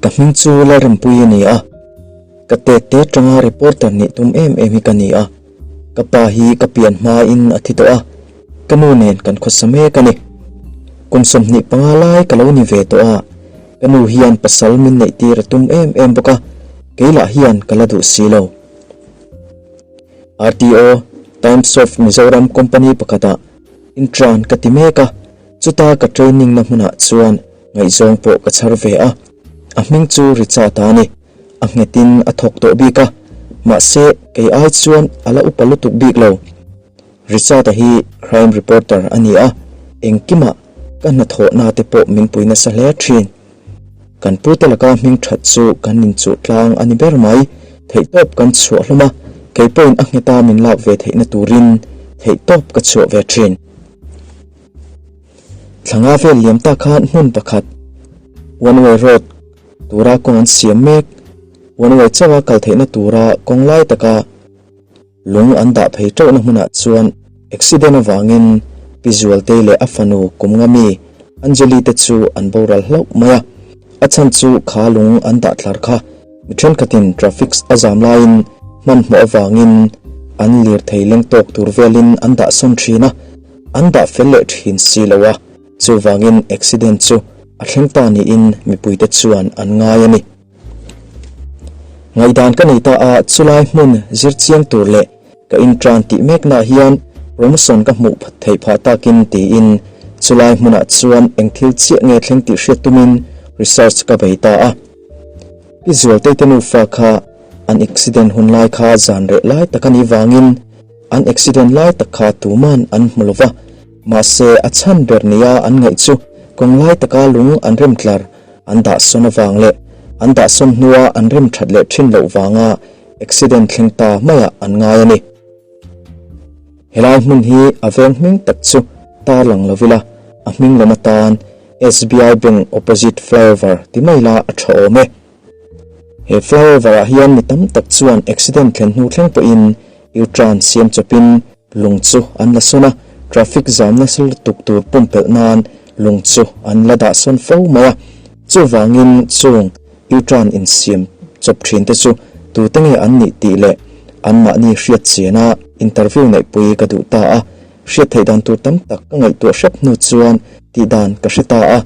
Ka hming chu Lalrempuii a ni a, ka tet te atanga reporter nih tum em em hi ka ni a, ka pa hi ka pian hmain a thi tawh a, ka nu nen kan khawsa mek a ni. Kum 25 lai ka lo ni ve tawh a, ka nu hian pasal min neih tir a tum em em bawk a, kei lah hian ka la duh si lo. RTO, Times of Mizoram company pakhatah intern ka ti mek a, chuta ka training na hmunah chuan Ngaihzawng pawh ka chhar ve a, a hming chu Richard a ni. A nghetin a thawk tawh bik a, mahse kei ai chuan a la upa lutuk bik lo. Richard-a hi crime reporter a ni a, engkimah ka hnathawhna te pawh min pui nasa hle thin. Kan pute laka hming that chu kan inchuh tlang a ni ber mai, theihtawp kan chhuah hlawm a, kei pawhin a ngheta min lak ve theihna turin theihtawp ka chhuah ve thin. Thlanga vel liam ta khan hmun pakhat one way road tura kawng an siam mek. One way chauha kal theihna tura kawng lai taka lung an dah phei teuhna hmunah chuan accident avangin Pi Zualtei leh a fanu Kumnga mi Anjali te chu an boral hlauh mai a. A chhan chu kha lung an dah thlar kha mi thenkhatin traffic a zam laiin hmanhmawh avangin an lirthei leng tawk tur velin an dah sawn thin a. An dah fel leh thin si lo a, chuvangin accident chu a thleng ta niin mipuite chuan an ngai a ni. Ngaihdan ka nei ta a, chulai hmun zir chiang tur leh ka intran tih meknaah hian promotion ka hmuh theih phah takin tiin chulai hmunah chuan eng thil chiah nge thleng tih hriat tumin research ka bei ta a. Pi Zualtei te nufa kha an accident hun lai kha zan reh lai tak a nih vangin An accident lai tak kha tuman an hmu lo va, mahse a chhan ber nia an ngaih chu kawng lai taka lung an rem tlar an dah sawn avang leh an dah sawn hnua an rem that leh thin loh vanga accident thleng ta maiah an ngai a ni. Helai hmun hi a veng hming tak chu tarlang lo ila, a hming lam atan SBI Bank opposite flyover ti mai la a tha awm e. He flyover ah hian mi tam tak chuan accident thlen hnu thleng pawhin U-turn siam chawpin lung chu an la sawn a, traffic zam nasa lutuk tur pumpelh nan lung chu an la dah sawn fo mai a. Chuvangin chung U-turn insiam chawp thin te chu tute nge an nih tih leh anmahni hriat chiana interview neihpui ka duh ta a, hriat theih dan tur tam tak ka ngaihtuah hrep hnu chuan tih dan ka hre ta a,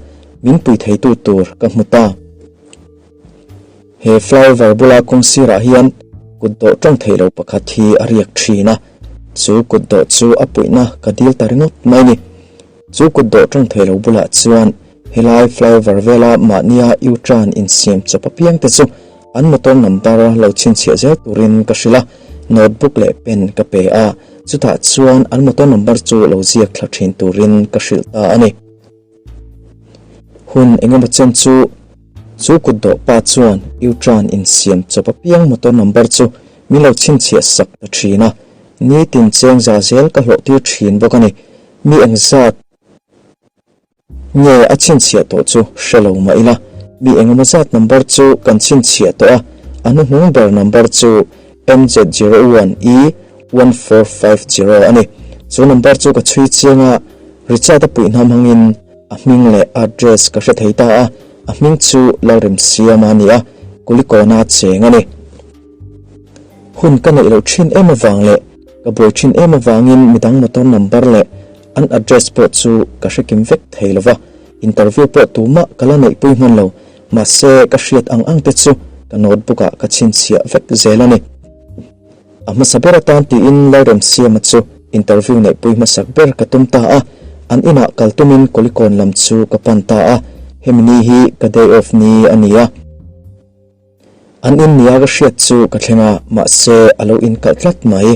min pui theitu tur ka hmu ta. He flyover bula kawng sirah hian kut dawh tawng thei lo pakhat hi a riak thin a, chu kut dawh chu a puihna ka dil ta ringawt mai ni. Chu kut dawh tawng thei lo bulah chuan helai flyover vela mahnia U-turn insiam chawp apiang te chu an motor number lo chhinchhiah zel turin ka hrilh a, notebook leh pen ka pe a, chutah chuan an motor number chu lo ziak thla thin turin ka hrilh ta a ni. Hun engemaw chen chu chu kut dawh pa chuan U-turn insiam chawp apiang motor number chu min lo chhinchhiah sak ta thin a, nitin cheng za zel ka hlawh tir thin bawk a ni. Mi engzat nge a chhinchhiah tawh chu hre lo mah ila, mi engemaw zat number chu kan chhinchhiah tawh a, a hnuhnung ber number chu MZ01E1450 a ni. Chu number chu ka chhui chiang a, Richard-a puihna hmangin a hming leh address ka hre thei ta a, a hming chu Lalremsiama a ni a, Kulikawna cheng a ni. Hun ka neih loh thin em avang leh ka buai thin em avangin midang motor number leh an address pawh chu ka hre kim vek thei lo va, interview pawh tumah ka la neihpui hman lo. Mahse, ka hriat ang ang te chu ka notebook ah ka chhinchhiah vek zel a ni. A hmasa ber atan tiin Lalremsiama chu interview neihpui hmasak ber ka tum ta a, an inah kal tumin Kulikawn lam chu ka pan ta a, hemi ni hi ka day off ni a ni a. An in nia ka hriat chu ka thleng a, mahse a lo inkalh tlat mai.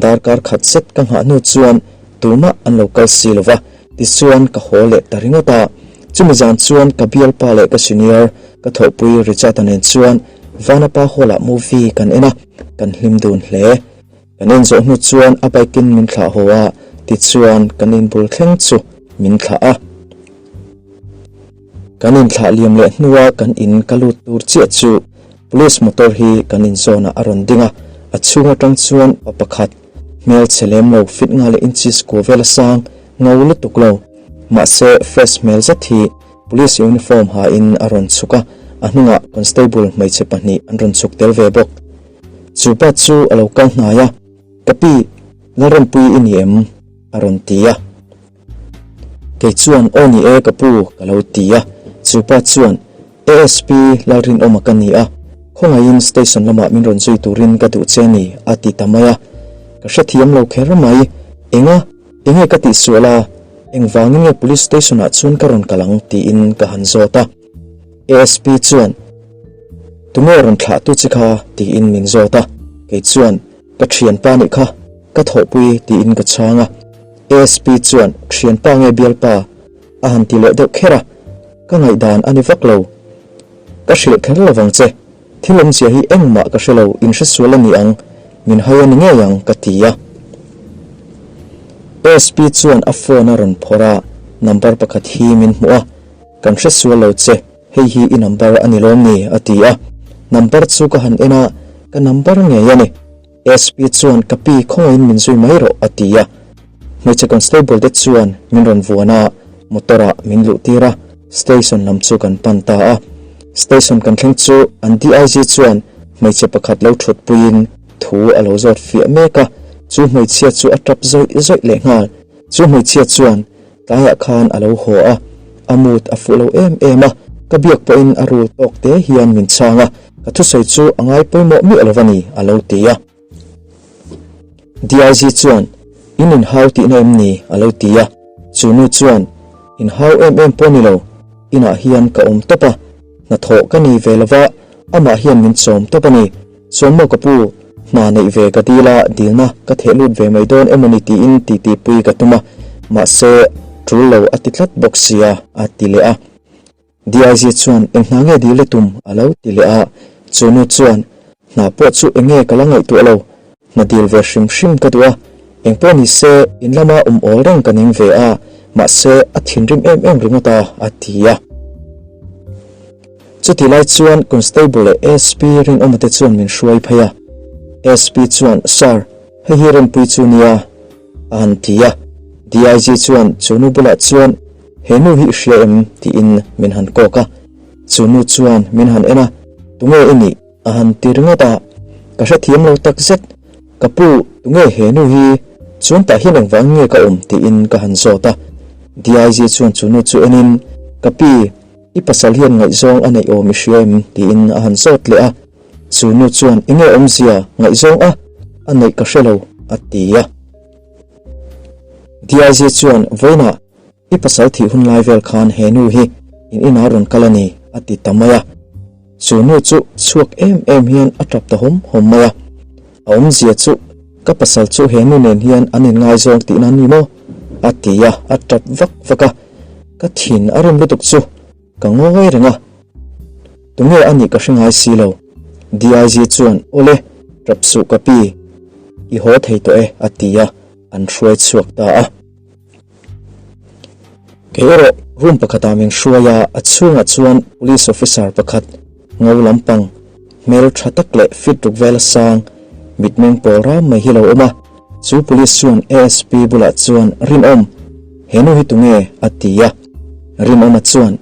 Darkar khat zet ka nghah hnu chuan tumah an lo kal si lo va, tichuan ka haw leh ta ringawt a. Chumi zan chuan ka bialpa leh ka senior ka thawhpui Richard-a nen chuan Vanapa Hall-ah movie kan en a, kan hlim dun hle. Kan en zawh hnu chuan a bike-in min thlah haw a, tichuan kan inbul thleng chu min thlah a. Kan inthlah liam leh hnua kan in ka lut tur chiah chu Police motor hi kan inzawnah a rawn ding a, a chhung atang chuan pa pakhat, hmel chhe lem lo, fit nga leh inches kua vel a sang, ngo lutuk lo, mahse fresh hmel zet hi Police uniform hain a rawn chhuk a, A hnungah constable hmeichhe pahnih an rawn chhuk tel ve bawk. Chu pa chu a lo kal hnai a, Ka pi, Lalrempuii i ni em? a rawn ti a. Kei chuan, Aw ni e ka pu, ka lo ti a. Chu pa chuan, ASP Lalrinawma ka ni a, khawngaihin station lamah min rawn zui turin ka duh che a ni, a ti ta mai a. Ka hrethiam lo kher mai. Enga? Enge ka tihsual a? Engvangin nge police station ah chuan ka rawn kal ang? tiin ka han zawt a. ASP chuan, Tunge rawn thlah tu che kha? tiin min zawt a. Kei chuan, Ka thianpa nih kha, ka thawhpui tiin ka chhang a. ASP chuan, Thianpa nge bialpa? a han ti leh deuh kher a. Ka ngaihdan a ni vak lo. Ka hrilh kher lo vang che. Thil awmzia hi engmah ka hre lo, in hresual a ni ang, min hai a ni ngei ang ka ti a. ASP chuan a phone a rawn phawrh a, number pakhat hi min hmuh a. Kan hresual lo che, hei hi i number a ni lawm ni? a ti a. Number chu ka han en a, ka number ngei a ni. SP chuan ka pi khawngaihin min zui mai rawh a ti a. Hmeichhe constable te chuan min rawn vuan a, motor ah min luh tir a, station lam chu kan pan ta a. Station kan thleng chu an DIG chuan hmeichhe pakhat lo thut puiin thu a lo zawt fiah mek a, chu hmeichhia chu a tap zawih zawih leh nghal. Chu hmeichhia chuan Tlaiah khan a lo haw a, a mood a fuh lo em em a, ka biak pawhin a rul tawk te hian min chhang a, ka thusawi chu a ngai pawimawh miah lo a ni, a lo ti a. DIG chuan, In inhau tihna em ni? a lo ti a, chu nu chuan, Inhau em em pawh ni lo, inah hian ka awm tawp a, hnathawh ka nei ve lo va, amah hian min chawm tawp a ni. Chuan maw ka pu, hna neih ve ka dil a, dilna ka theh lut ve mai dawn emaw ni tiin titi pui ka tum a, mahse tul lo a ti tlat bawk sia, a ti leh a. DIG chuan eng hna nge dil i tum? a lo ti leh a, chu nu chuan hna pawh chu eng nge ka la ngaihtuah lo, hna dil ve hrim hrim ka duh a, eng pawh ni se in lama awm awl reng ka ning ve a, mahse a thinrim em em ringawt a, a ti a. Chutih lai chuan Constable leh SP Rinawma te chuan min hruai phei a. SP chuan, Sir, hei hi Rempui chu nia, a han ti a. DIG chuan chu nu bulah chuan, He nu hi i hria em? tiin min han kawk a. Chu nu chuan min han en a, Tunge i nih? a han ti ringawt a. Ka hrethiam lo tak zet. Ka pu, tunge he nu hi? Chuan tah hian engvang nge ka awm? tiin ka han zawt a. DIG chuan chu nu chu enin, Ka pi, I pasal hian ngaihzawng a neih awm i hria em? tiin a han zawt leh a. Chu nu chuan enge awmzia ngaihzawng a a neih ka hre lo a ti a. DIG chuan vawiinah i pasal thih hun lai vel khan he nu hi in inah rawn kal a ni a ti ta mai a. Chu nu chu chhuak em em hian a tap ta hawm hawm mai a. A awmzia chu ka pasal chu he nu nen hian an inngaizawng tihna a ni maw? a ti a, a tap vak vak a. Ka thin a rim lutuk chu ka ngawi reng a, tunge a nih ka hre ngai si lo. DIG chuan, Awle, tap suh ka pi, i haw thei tawh e, a ti a, an hruai chhuak ta a. Kei erawh room pakhatah min hruai a, a chhungah chuan police officer pakhat ngo lampang, hmel tha tak leh fit ruk vel a sang, mitmeng pawl ram mai hi lo awm a. Chu police chuan ASP bulah chuan, Rinawm, he nu hi tunge? a ti a. Rinawma chuan,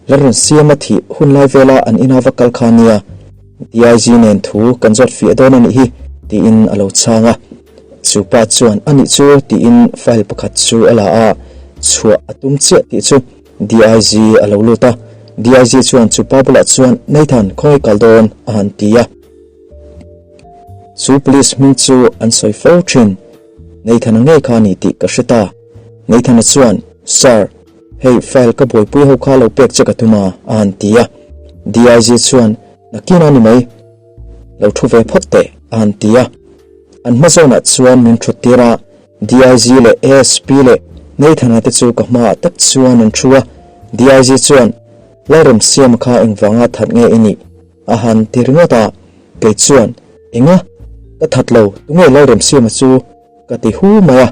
Lalrawnsiama thih hun lai vela an ina va kal kha nia, DIG nen thu kan zawt fiah dawn a nih hi, tiin a lo chhang a. Chu pa chuan, A nih chu, tiin file pakhat chu a la a, chhuah a tum chiah tih chu DIG a lo lut a. DIG chuan chu pa bulah chuan, Nathan, khawngaih kal dawn, a han ti a. Chu police hming chu an sawi fo thin. Nathan-a ngei kha a ni tih ka hre ta. Nathan-a chuan, Sir, hei file ka buaipui ho kha lo pek che ka tum a, a han ti a. DIG chuan, Nakin a ni mai, lo thu ve phawt teh, a han ti a. An hma zawnah chuan min thut tir a, DIG leh ASP leh Nathan-a te chu ka hmaah tak chuan an thu a. DIG chuan, Lalremsiama kha engvanga that nge i nih? A han ti ringawt a, kei chuan, Enga? Ka that lo, tunge Lalremsiama chu? ka ti hu mai a.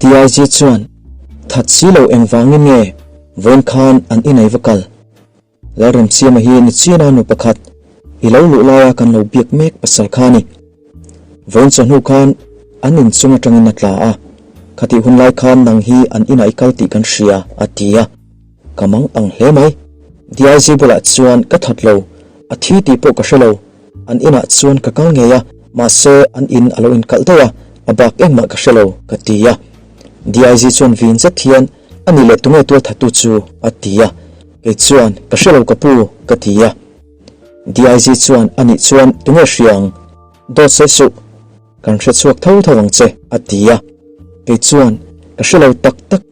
DIG chuan, That si lo engvangin nge vawiin khan an inei va kal? Lalremsiama hi ni China nu pakhat, i lo luh laia kan lo biak mek pasal kha a ni. Vawiin chawhnu khan an inchung atangin a tla a, khatih hun lai khan nang hi an inah i kal tih kan hria, a ti a. Ka mang ang hle mai. DIG bulah chuan ka that lo, a thi tih pawh ka hre lo. An inah chuan ka kal ngei a, mahse an in a lo inkalh daih a, a bak engmah ka hre lo, ka ti a. DIG chuan vin zet hian, A nih leh tunge tualthattu chu? a ti a. Kei chuan, Ka hre lo ka pu, ka ti a. DIG chuan, A nih chuan tunge hria ang? Dawt sawi suh. Kan hre chhuak tho tho ang che, a ti a. Kei chuan, Ka hre lo tak tak.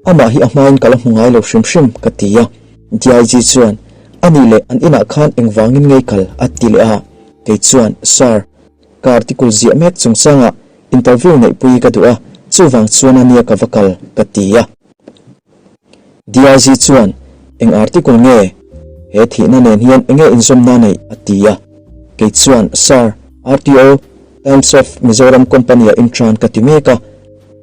Amah hi a hmain ka la hmu ngai lo hrim hrim, ka ti a. DIG chuan, A nih leh an inah khan engvangin ngei kal? a ti leh a. Kei chuan, Sir, ka article ziah mek chungchangah interview neihpui ka duh a, chuvang chuan a nia ka va kal, ka ti a. DIG chuan, Eng article nge? He thihna nen hian enge inzawmna neih? a ti a. Kei chuan, Sir, RTO, Times of Mizoram company-ah intern ka ti mek a.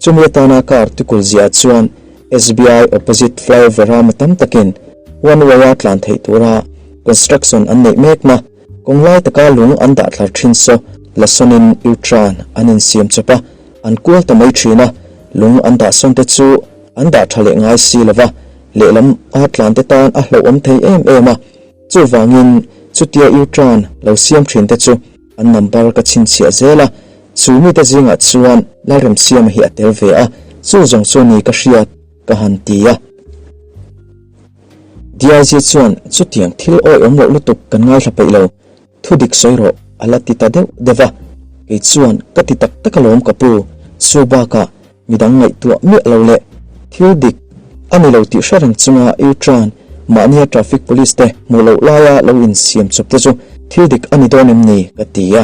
Chumi atana ka article ziah chuan SBI opposite flyover-a mi tam takin one way-a tlan theih tura construction an neih mekna Kawng lai taka lung an dah thlar thin saw la sawnin U-turn an insiam chawp a, an kual ta mai thin a, lung an dah sawn te chu an dah tha leh ngai si lo va, lehlam a tlan te tan a hlauhawm thei em em a, chuvangin chutia U-turn lo siam thin te chu an number ka chhinchhiah zel a, chu mite zingah chuan Lalremsiama hi a tel ve a, chu zawng chu ni ka hriat ka han ti a. DIG chuan chutiang thil awihawm loh lutuk kan ngaithla peih lo, thu dik sawi rawh a la ti ta deuh deuh a. Kei chuan ka ti tak tak alawm ka pu, chu bakah midang ngaihtuah miah lo leh thil dik a ni lo tih hre reng chunga U-turn mahnia traffic police te hmuh loh laia lo insiam chawp te chu thil dik a ni dawn em ni ka ti a.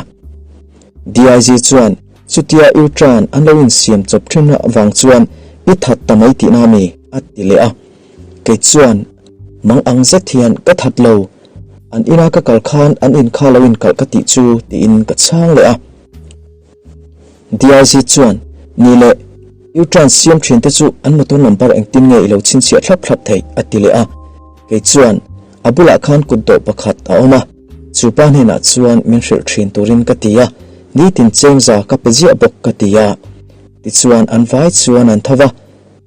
DIG chuan chutia U-turn an lo insiam chawp thin avang chuan i that ta mai tihna a mi a ti leh a. Kei chuan mang ang zet hian ka that lo, an ina ka kal khan an in kha lo inkalh ka tih chu tiin ka chhang leh a. DIG chuan, Ni leh, U-turn siam thin te chu an motor number engtin nge i lo chhinchhiah thlap thlap theih? a ti leh a. Kei chuan, A bulah khan kutdawh pakhat a awm a, chu pa hnenah chuan min hrilh thin turin ka ti a, nitin chengza ka pe ziah bawk ka ti a. Tichuan an vai chuan an tho va.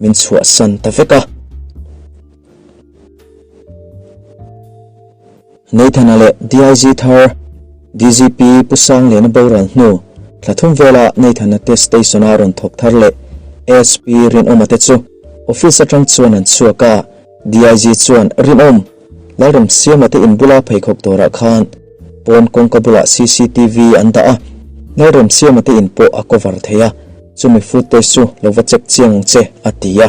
Min chhuahsan ta vek a. Nathan-a leh DIG thar DGP Pu Sangliana boral hnu thla thum vela Nathan-a te station-a rawn thawk thar leh ASP Rinawma te chu office atang chuan an chhuak a. DIG chuan Rinawm, Lalremsiama te in bula pheikhawk dawrah khan pawn kawngka bulah cctv an dah a, Lalremsiama te in pawh a cover thei a, chumi footage chu lo va check chiang ang che, a ti a.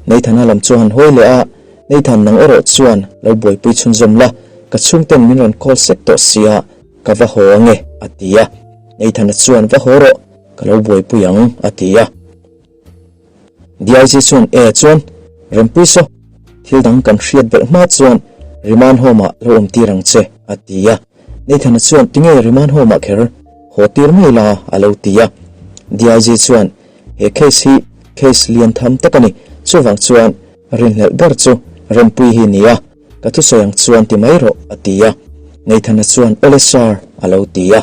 Nathan-a lam chu han hawi leh a, Nathan nang erawh chuan lo buaipui chhunzawm la, ka chhungten min rawn call sek tawh sia, ka va haw ange, a ti a. Nathan-a chuan va haw rawh, ka lo buaipui ang, a ti a. DIG chuan E chuan Rempui saw thil dang kan hriat belh hma chuan Remand Home ah lo awm tir ang che a ti a. Nathan-a chuan tinge Remand Home ah kher haw tir mai la a lo ti a. DIG chuan he case hi case lian tham tak a ni, chuvang chuan rinhlelh ber chu Rempui hi ni a, ka thusawi ang chuan ti mai rawh a ti a. Nathan-a chuan Awle sir a lo ti a.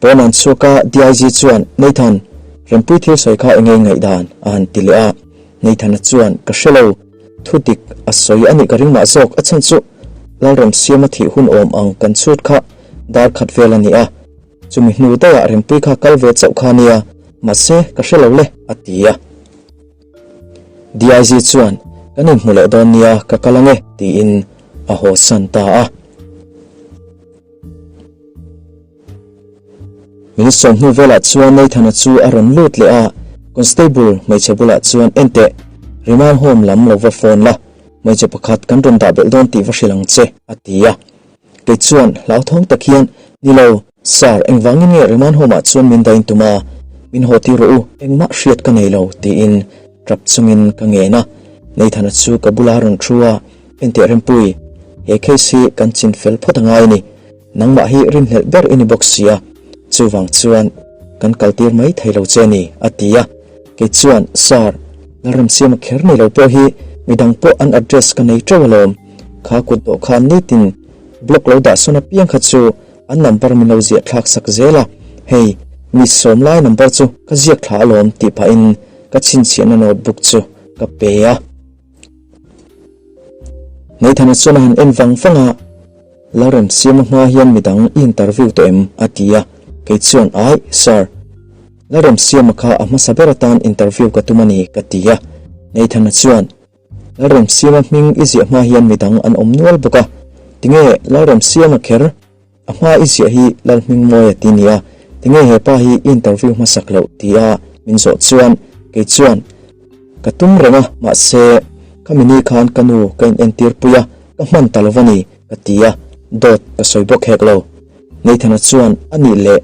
Pawn an chhuak a, DIG chuan, Nathan, Rempui thil sawi kha enge ngaihdan? a han ti leh a. Nathan-a chuan, Ka hre lo, thu dik a sawi a nih ka ring mah zawk, a chhan chu Lalremsiama thih hun awm ang kan chhut kha dar khat vel a ni a, chumi hnu daihah Rempui kha kal ve chauh kha a nia, mahse ka hre lo le, a ti a. DIG chuan, Kan inhmu leh dawn nia, ka kal ange, tiin a haw san ta a. Min sawm hnu velah chuan Nathan-a chu a rawn lut leh a, Constable hmeichhe bulah chuan en teh, Remand Home lam lo va phone la, hmeichhe pakhat kan rawn dah belh dawn tih va hrilh ang che, a ti a. Kei chuan hlauthawng tak hian, Ni lo, Sir, engvangin nge Remand Home-ah chuan min dain tum a, min haw tir rawh u, engmah hriat ka nei lo, tiin tap chungin ka ngen a. Nathan-a chu ka bula rawn thu a, Enteh Rempui, he case hi kan chin fel phawt a ngai a ni. Nangmah hi rinhlelh ber i ni bawk si a, chuvang chuan kan kaltir mai thei lo che a ni, a ti a. Kei chuan, Sir, Lalremsiama kher nei lo pawh hi midang pawh an address ka nei teuh alawm. Kha kut dawh khan nitin block lo dah sawn apiang kha chu an number min lo ziah thlak sak zel a, hei mi sawm lai number chu ka ziak thla alawm tih pahin ka chhinchhiahna notebook chu ka pe a. Nathana chuan a han en vang vang a, Lalremsiama hma hian midang i interview tawh em? a ti a, kei chuan Aih, Sir. Lalremsiama kha a hmasa ber atan interview ka tum a ni, ka ti a. Nathana chuan Lalremsiama hming i ziah hma hian midang an awm nual bawk a, tinge Lalremsiama kher a hma i ziah hi Lalhmingmawia ti nia, tinge hepa hi i interview hmasak loh tia min zawh chuan kei chuan ka tum reng a, mahse khami ni khan ka nu ka in entir pui a, ka hman ta lo va ni ka ti a, dawt ka sawi bawk hek lo. Nathana chuan a nih leh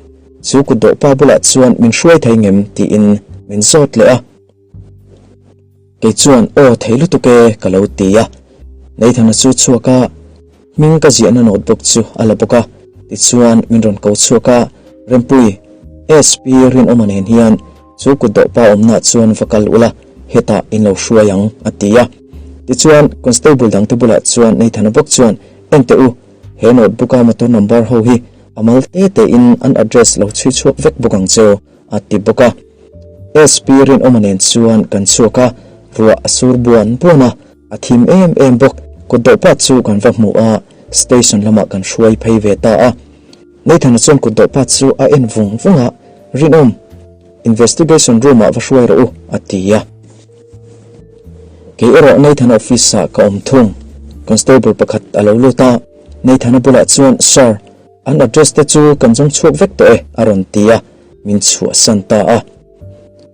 chu kutdawhpa bulah chuan min hruai thei ngem tiin min zawt leh a. Kei chuan aw thei lutuk e ka lo ti a, Nathana chu chhuak a, hming ka ziahna notebook chu a la bawk a, tichuan min rawn ko chhuak a, Rempui, SP Rinawma nen hian chu kutdawhpa awmnaah chuan va kal ula, hetah in lo hruai ang a ti a. Tichuan constable dangte bulah chuan Nathana bawk chuan en teh u, he notebook a motor number ho hi a mal te te in an address lo chhui chhuak vek bawk ang cheu. a ti bawk a. SP Rinawma nen chuan kan chhuak a, ruah a sur buan buan a, a thim em em bawk. Kutdawhpa chu kan va hmu a, station lamah kan hruai phei ve ta a. Nathana chuan kutdawhpa chu a en vung vung a, Rinawm, investigation room ah va hruai rawh u, a ti a. Kei erawh Nathana office ah ka awm thung. Constable pakhat a lo lut a, Nathana bulah chuan, Sir, An address te chu kan zawng chhuak vek tawh e, a rawn ti a, min chhuahsan ta a.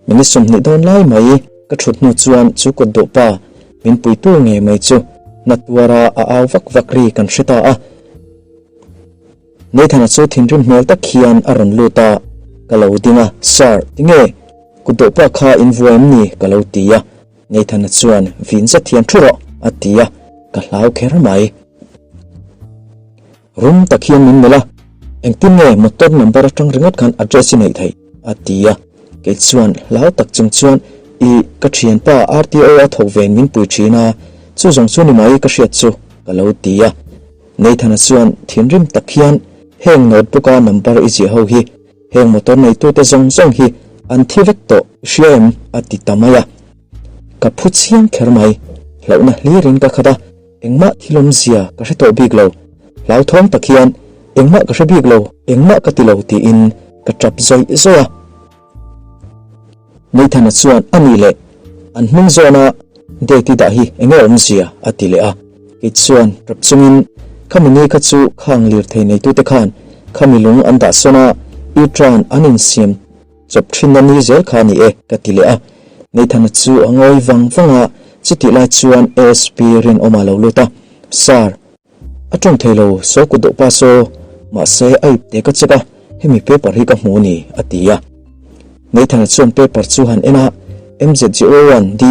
Minute 20 dawn lai mai ka thut hnu chuan chu kut duh pa min puitu ngei mai chu na tuara a au vak vak ri kan hre ta a. Nathana chu thinrim hmel tak hian a rawn lut a, ka lo ding a, Sir, tinge kut duh pa kha in vuai em ni? ka lo ti a. Nathana chuan vin zet hian thu rawh, a ti a, ka hlau kher mai. Rum tak hian min melh a, Engtin nge motor number atang ringawt khan address i neih theih? a ti a. Kei chuan hlau tak chung chuan, Ih, ka thianpa RTO a thawk vein min pui thin a, chu zawng chu ni mai ka hriat chu, ka lo ti a. Nathana chuan thinrim tak hian, Heng notebook a number i ziah ho hi, heng motor neitute zawng zawng hi an thi vek tawh i hria em? a ti ta mai a. Ka phu chiang kher mai, hlauhna hlirin ka khat a. Engmah thil awmzia ka hre tawh bik lo. Hlauthawng tak hian engmah ka hre bik lo, engmah ka ti lo tiin ka tap zawih zawih a. Nathana chuan a nih leh an hming zawna date i dah hi enge awmzia a ti leh a. Kei chuan tap chungin khami ni kha chu khang lirthei neitute khan khami lung an dah sawn a, U-turn an insiam Chawp thin a ni zel kha a ni e, ka ti leh a. Nathana chu a ngawi vang vang a, chutih lai chuan ASP Rinawma lo lut a, Sir, a tawng thei lo, saw kut deuh pa saw, mahse a ip te ka check a, hemi paper hi ka hmu a ni, a ti a. Nathana chuan paper chu han en a, MZGO one D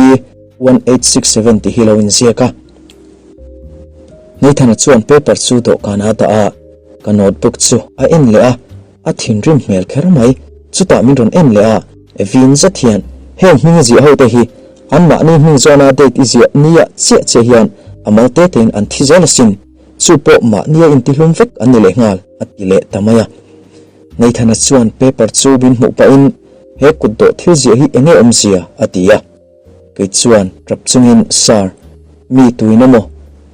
1867 tih hi lo inziak a. Nathana chuan paper chu dawhkanah a dah a, ka notebook chu a en leh a, A thinrim hmel kher mai. Chutah min rawn en leh a, vin zet hian, Heng hming i ziah ho te hi anmahni hming zawna date i ziah nia chiah chiah hian a mal te tein an thi zel asin, chu pawh mahnia intihlum vek an ni leh nghal, a ti leh ta mai a. Nathana chuan paper chu min hmuh pahin, He kutdawh thil ziah hi enge awmzia? a ti a. Kei chuan tap chungin, Sir, mi tuin emaw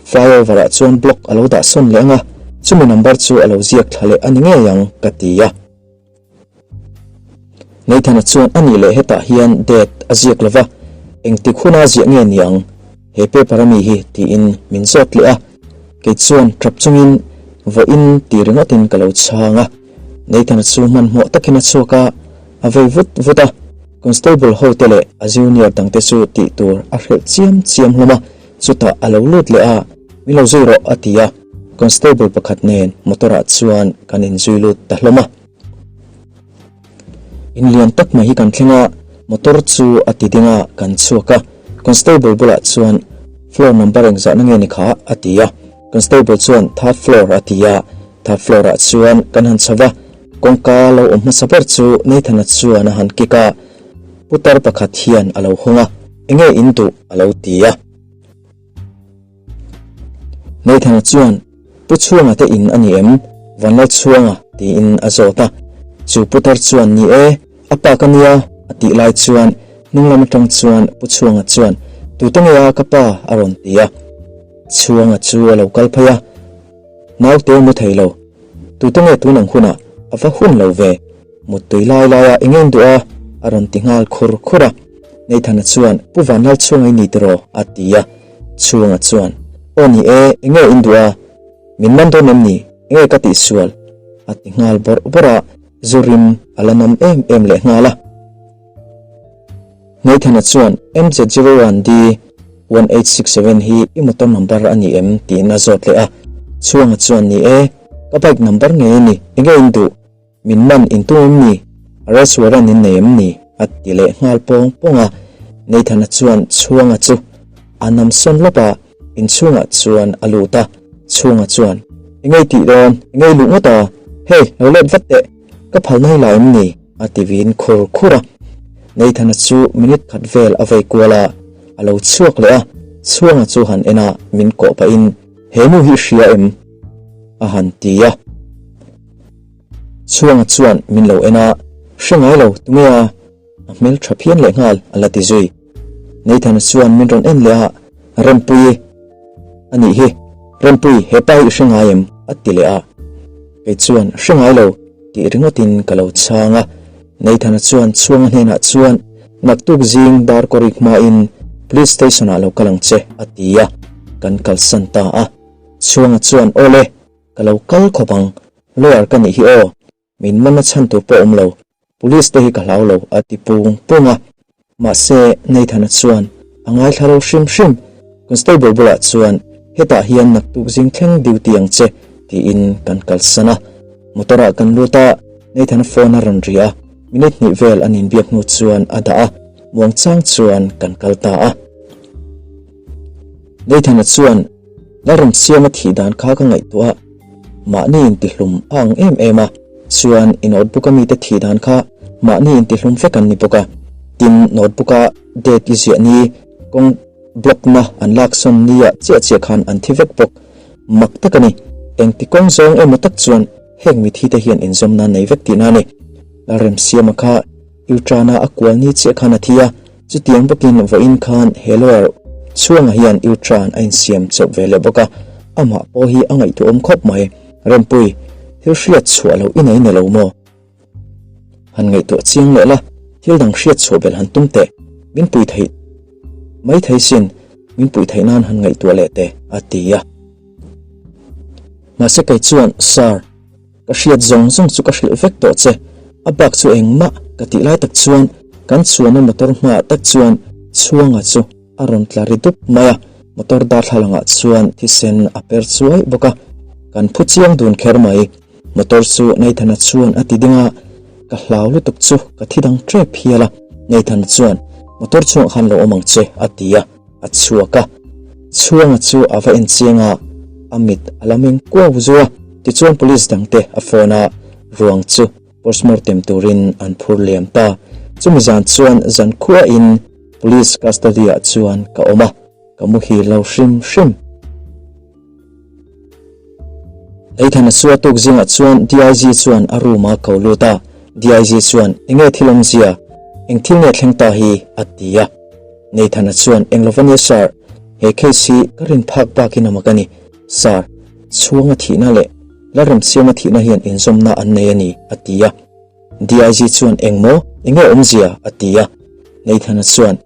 flyover ah chuan block a lo dah sawn leh ang a, chumi number chu a lo ziak thla leh a ni ngei ang, ka ti a. Nathana chuan a nih leh hetah hian date a ziak lo va, engtik huna ziah nge ni ang he paper a mi hi tiin min zawt leh a. Kei chuan tap chungin vawiin ti ringawtin ka lo chhang a. Nathana chu hmanhmawh takin a chhuak a, a vei vut vut a. Constable ho te leh a junior dangte chu tih tur a hrilh chiam chiam hlawm a, chutah a lo lut leh a, Min lo zui rawh a ti a, constable pakhat nen motor ah chuan kan inzui lut ta hlawm a. In lian tak mai hi kan thleng a, motor chu a ti ding a, kan chhuak a, constable bulah chuan floor number engzahna nge ni kha a ti a, constable chuan third floor a ti a, third floor ah chuan kan han chho va, Kawngka lo awm hmasa ber chu Nathana chuan a han kick a, putar pakhat hian a lo hawng a, Enge in duh? a lo ti a. Nathana chuan, Pu Chhuanga te in a ni em? Vanlalchhuanga tiin a zawt a. Chu putar chuan, Ni e, a pa ka nia a tih lai chuan hnung lam atang chuan Pu Chhuanga chuan, Tute nge a ka pa? a rawn ti a. Chhuanga chu a lo kal phei a, Naute mu thei lo, tute nge tun ang hunah a va hun lo ve, muttui lai laia eng eng duh a? a rawn ti nghal khur khur a. Nathana chuan, Pu Vanlal chhunga i ni tiraw? a ti a. Chhunga chuan, Aw ni e, eng nge in duh a? Min man dawn em ni? Eng nge ka tihsual? a ti nghal bawrh bawrh a, zu rim a la nam em em leh nghal a. Nathana chuan MZ01 D 1867 hi i motor number a ni em? tiin a zawt leh a. Chhuanga chuan ni e, ka bike number ngei a ni, enge in duh? Min man in tum em ni? Arrest warrant in nei em ni? a ti leh nghal pawng pawng a. Nathana chuan Chhuanga chu a nam sawn lawp a, inchhungah chuan a lut a. Chhuanga chuan, Enge i tih dawn? Enge i luh ngawt a? Hey, lo let vat teh! Ka phalna hi la em ni? A ti vin khur khur a. Nathana chu minute khat vel a vei kual a, a lo chhuak leh a, Chhuanga chu han en a, min kawh pahin, He nu hi i hria em? a han ti a. Chhuanga chuan min lo en a, Hre ngai lo, tunge a? A hmel tha phian leh nghal, a la ti zui. Nathana chuan min rawn en leh a, Rempui, a nih hi, Rempui, he pa hi i hre ngai em? a ti leh a. Kei chuan, Hre ngai lo, tih ringawtin ka lo chhang a. Nathana chuan Chhuanga hnenah chuan, Naktuk zing dar kawrik hmain Police Station ah lo kal ang che, a ti a, kan kalsan ta a. Chhuanga chuan, Awle, ka lo kal khawp ang, lawyer ka nih hi aw. Min man a chhan tur pawh awm lo, police te hi ka hlau lo a ti pung pung a. Mahse, Nathana chuan a ngaithla lo hrim hrim. Constable bulah chuan, Hetah hian naktuk zing thleng duty ang che, tiin kan kalsan a. Motor ah kan lut a, Nathana phone a rawn ri a, minute hnih vel an inbiak hnu chuan a dah a, muangchang chuan kan kal ta a. Nathana chuan, Lalramsiama thih dan kha ka ngaihtuah a, mahni intihlum a ang em em a, chuan i notebook a mite thih dan kha mahni intihlum vek an ni bawk a, tin notebook a date i ziah ni kawng block na an laksawn ni ah chiah chiah khan an thi vek bawk. Mak tak a ni, engti kawng zawng emaw tak chuan heng mithi te hian inzawmna nei vek tihna a ni. Lalremsiama kha U-turn-a a kual ni chiah khan a thi a, Chutiang bawkin vawiin khan he lawyer chhuanga hian U-turn a insiam chauh ve leh bawk a, amah pawh hi a ngaihtuahawm khawp mai. Rempui, thil hriat chhuah loh i nei ni lo maw? Han ngaihtuah chiang leh la, thil dang hriat chhuah belh han tum teh, min pui theih mai thei sin, min pui theih nan han ngaihtuah leh teh, a ti a. Mahse kei chuan, Sir, Ka hriat zawng zawng chu ka hrilh vek tawh che, a bak chu engmah ka tih lai tak chuan kan chhuahna motor hmaah tak chuan Chhuanga chu a rawn tla ri dup mai a, motor darthlalangah chuan thisen a per chuai bawk a, kan phu chiang dun kher mai. Motor chu Nathana chuan a ti ding a, ka hlau lutuk chu ka thi dang tep hial a, Nathana chuan motor chungah khan lo awm ang che a ti a. A chhuak a, Chhuanga chu a va enchiang a, a mit a la meng kuau zu a, tichuan police dangte a phone a, ruang chu postmortem turin an phur liam ta. Chumi zan chuan zan khuain police custody ah chuan ka awm a, ka muhil lo hrim hrim. Nathana chu a tuk zingah chuan DIG chuan a room a ko lut a, DIG chuan enge thil awmzia, eng thil nge thleng ta hi a ti a. Nathana chuan eng lova nia sir, he case hi ka rin phak bakin a mak a ni, sir, chhuanga thihna leh Lalremsiama thihna hian inzawmna an nei a ni a ti a. DIG chuan eng maw, enge awmzia a ti a. Nathana chuan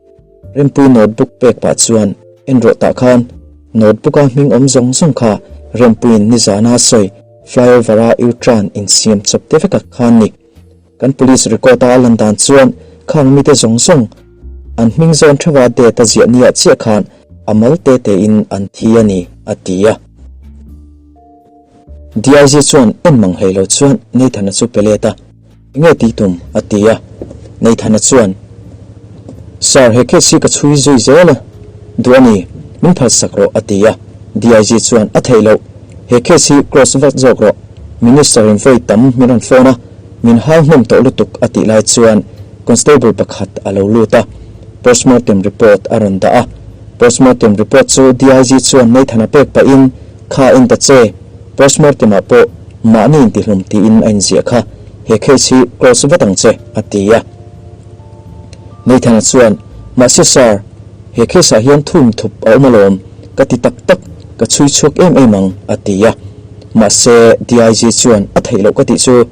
Rempui notebook pek pah chuan en rawh tah khan notebook a hming awm zawng zawng kha Rempuiin nizana a sawi flyover a U-turn insiam chawp te vek a khan ni. Kan police record a lan dan chuan khang mite zawng zawng an hming zawn theuha date a ziah nia chiah khan a mal te te in an thi a ni a ti a. DIG chuan en mang hlei lo chuan Nathana chu pe let a. Enge tih tum? a ti a. Nathana chuan, Sir, he case hi ka chhui zui zel a, duh a ni, min phalsak rawh, a ti a. DIG chuan, A theih loh, he case hi close vat zawk rawh, Minister in vawi tam min rawn phone a, min hau hnem tawh lutuk, a tih lai chuan Constable pakhat a lo lut a, postmortem report a rawn dah a. Postmortem report chu DIG chuan Nathana pek pahin, Kha en ta che, postmortem ah pawh mahni intihlum tiin a inziah kha, he case hi close vat ang che, a ti a. Nathana chuan, Mahse sir, he case ah hian thum thup a awm alawm, ka ti tak tak. Ka chhui chhuak em em ang, a ti a. Mahse, DIG chuan a theih loh ka tih chu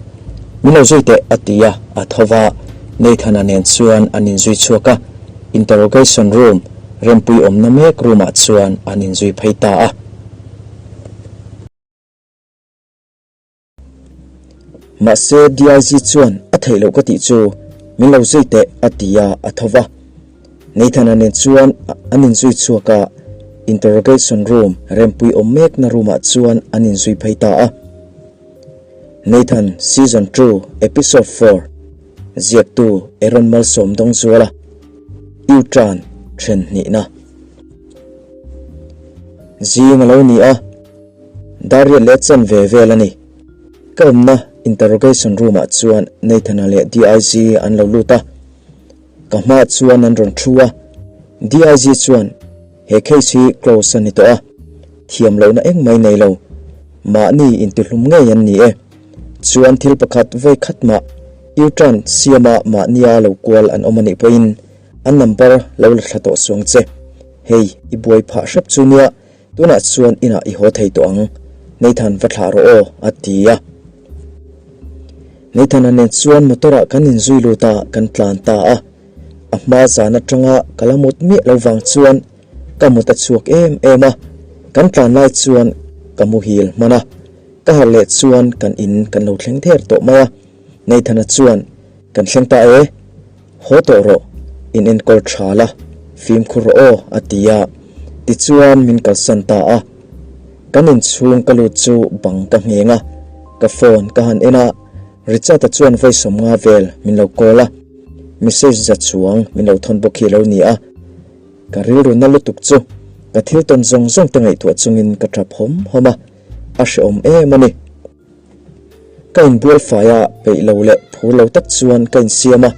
min lo zui teh, a ti a, a tho va. Nathan-a nen chuan an inzui chhuak a, interrogation room, rempui awmna mek room-ah chuan an inzui phei ta a. Mahse, DIG chuan a theih loh ka tih chu min lo zui teh a ti a, a tho va. Nathan-a nen chuan an inzui chhuak a, interrogation room rempui awm mekna room-ah chuan an inzui phei ta a. Nathan Season 2 Episode 4 Ziaktu Aaron Malsawm Dawngzuala U-turn then hnihna Zing a lo ni a. Dariat leh chan ve vel a ni. Ka awmna interrogation room ah chuan Nathan-a leh DIG an lo lut a. Ka hmaah chuan an rawn thu a. DIG chuan he case hi close a ni tawh a, thiam lohna engmah nei lo. Mahni intihlum ngei an ni e. Chuan thil pakhat vawi khat mah U-turn siama mahnia lo kual an awm a nih pawhin an number lo la thla tawh suang che. Hei i buai phah hrep chu nia Tunah chuan inah i haw thei tawh ang, Nathan va thlah rawh aw, a ti a. Nathan-a nen chuan motor-ah kan inzui lut a, kan tlan ta a. A hma zan atanga ka la mut miah lo vang chuan ka mut a chhuak em em a, kan tlan lai chuan ka muhil hman a. Ka harh leh chuan kan in kan lo thleng ther tawh mai a. Nathan-a chuan, Kan thleng ta e, haw tawh rawh, in enkawl tha la, fimkhur rawh aw, a ti a. Tichuan min kalsan ta a. Kan inchhung ka lut chu bang ka ngheng a, ka phone ka han en a, Richard-a chuan vawi 50 vel min lo call a, message za chuang min lo thawn bawk hi a lo ni a. Ka rilru na lutuk chu ka thil tawn zawng zawng te ngaihtuah chungin ka tap hawm hawm a, a hrehawm em a ni. Ka inbual fai a, peih lo leh phur lo tak chuan ka insiam a,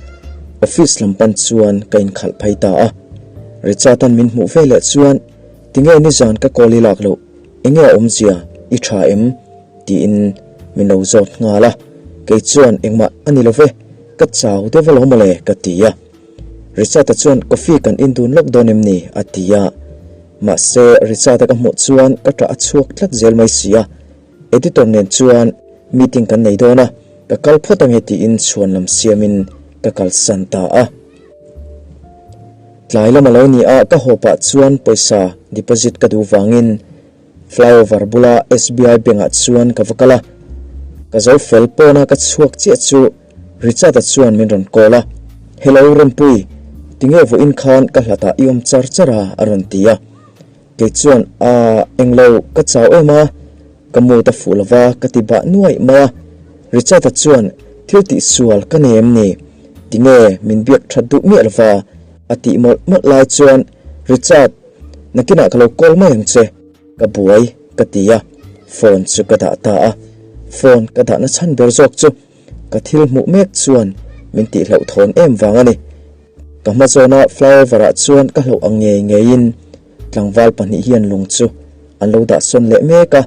office lam pan chuan ka inkhalh phei ta a. Richard-a'n min hmuh ve leh chuan, Tinge nizan ka call i lak loh, enge a awmzia, i tha em? tiin min lo zawt nghal a, kei chuan engmah a ni lo ve, ka chau deuh alawm mawle ka ti a. Richard-a chuan coffee kan in dun lawk dawn em ni? a ti a, mahse Richard-a ka hmuh chuan ka ṭah a chhuak tlat zel mai si a. Editor nen chuan meeting kan nei dawn a, ka kal phawt ange tiin chhuan lam siamin ka kalsan ta a. Tlai lam a lo ni a, ka haw pah chuan pawisa deposit ka duh vangin flyover bula SBI bank ah chuan ka va kal a. Ka zo fel pawna ka chhuak chiah chu Richard-a chuan min rawn call a, Hello Rempui, tinge vawiin khan ka hlatah i awm char char a? a rawn ti a. Kei chuan, Aaa, englo, ka chau em a, ka mood a fuh lova ka ti bah nuaih mai a. Richard-a chuan, Thil tih sual ka nei em ni? Tinge min biak that duh miah lova? a tih mawlh mawlh lai chuan, Richard, nakinah ka lo call mai ang che, ka buai ka ti a, phone chu ka dah ta a. Phone ka dahna chhan ber zawk chu ka thil hmuh mek chuan min tihhlauhthawn em vang a ni. Ka hma zawna flyover ah chuan ka hlauh ang ngei ngeiin tlangval pahnih hian lung chu an lo dah sawn leh mek a.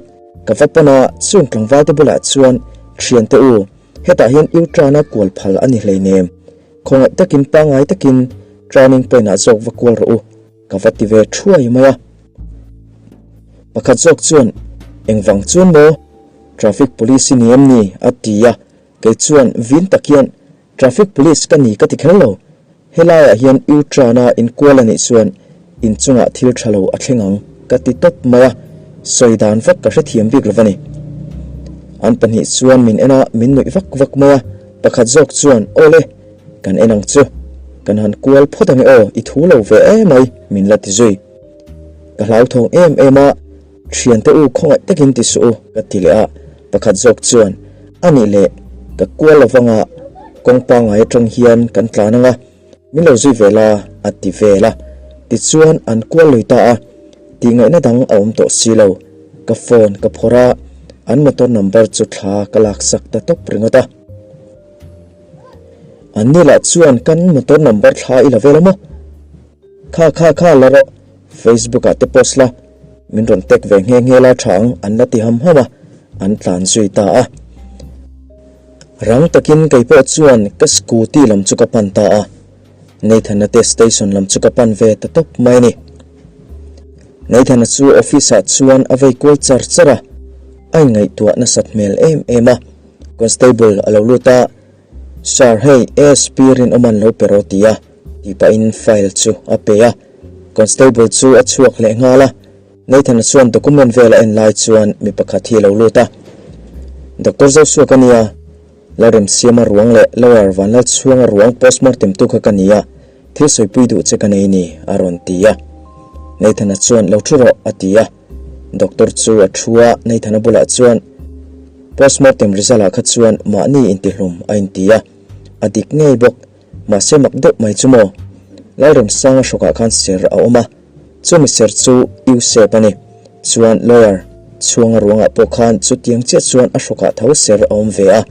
Ka va pan a, chung tlangval te bulah chuan thiante u, hetah hian U-turn a kual phal a ni hleinem. Khawngaih takin pangngai takin turning point ah zawk va kual rawh u, ka va ti ve thuai mai a. Pakhat zawk chuan, Engvang chuan maw? Traffic police i ni em ni? a ti a, kei chuan vin tak hian Traffic police ka ni ka ti kher lo. Helaiah hian U-turn-a inkual a nih chuan inchungah thil tha lo a thleng ang ka ti tawp mai a, sawi dan vak ka hrethiam bik lo va ni. An pahnih chuan min en a, min nuih vak vak mai a, pakhat zawk chuan, Aw le, kan en ang chu. Kan han kual phawt ange aw, i thu lo ve emai, min la ti zui. Ka hlauthawng em em a. Thiante u khawngaih takin ti suh u ka ti leh a, pakhat zawk chuan a nih leh ka kual lovanga kawng pangngai atang hian kan tlan anga min lo zui ve la a ti vel a, tichuan an kual lui ta a, tihngaihna dang a awm tawh si lo, ka phone ka phawrh a, an motor number chu thla ka laksak ta tawp ringawt a. An ni lah chuan kan motor number thla i la vel a maw? Kha kha kha la rawh, Facebook ah te post la, min rawn tag ve nghe nghe la tha ang an la ti ham ham a, an tlan zui ta a. Rang takin kei pawh chuan ka scooty lam chu ka pan ta a, Nathan-a te station lam chu ka pan ve ta tawp mai a ni. Nathan-a chu office-ah chuan a vei kual char char a, a inngaihtuah nasat hmel em em a. Constable a lo lut a, Sir, hei ASP rinawm an lo pe rawh ti a, tih pahin file chu a pe a. Constable chu a chhuak leh nghal a. Nathan-a chuan document vel a en lai chuan mi pakhat hi a lo lut a. Doctor Joshua ka nia, Lalremsiama ruang leh Lawyer Vanlalchhuanga ruang postmortem tu kha ka ni a, thil sawipui duh che ka nei ni, a rawn ti a. Nathan-a chuan lo thu rawh, a ti a. Doctor chu a thu a, Nathan-a bulah chuan postmortem result ah kha chuan mahni intihlum a inti a, a dik ngei bawk, mahse mak deuh mai chu maw? Lalremsanga hrawkah khan ser a awm a. Chumi ser chu Yusep a ni. Chuan lawyer chhuanga ruangah pawh khan chutiang chiah chuan a hrawkah tho ser a awm ve a,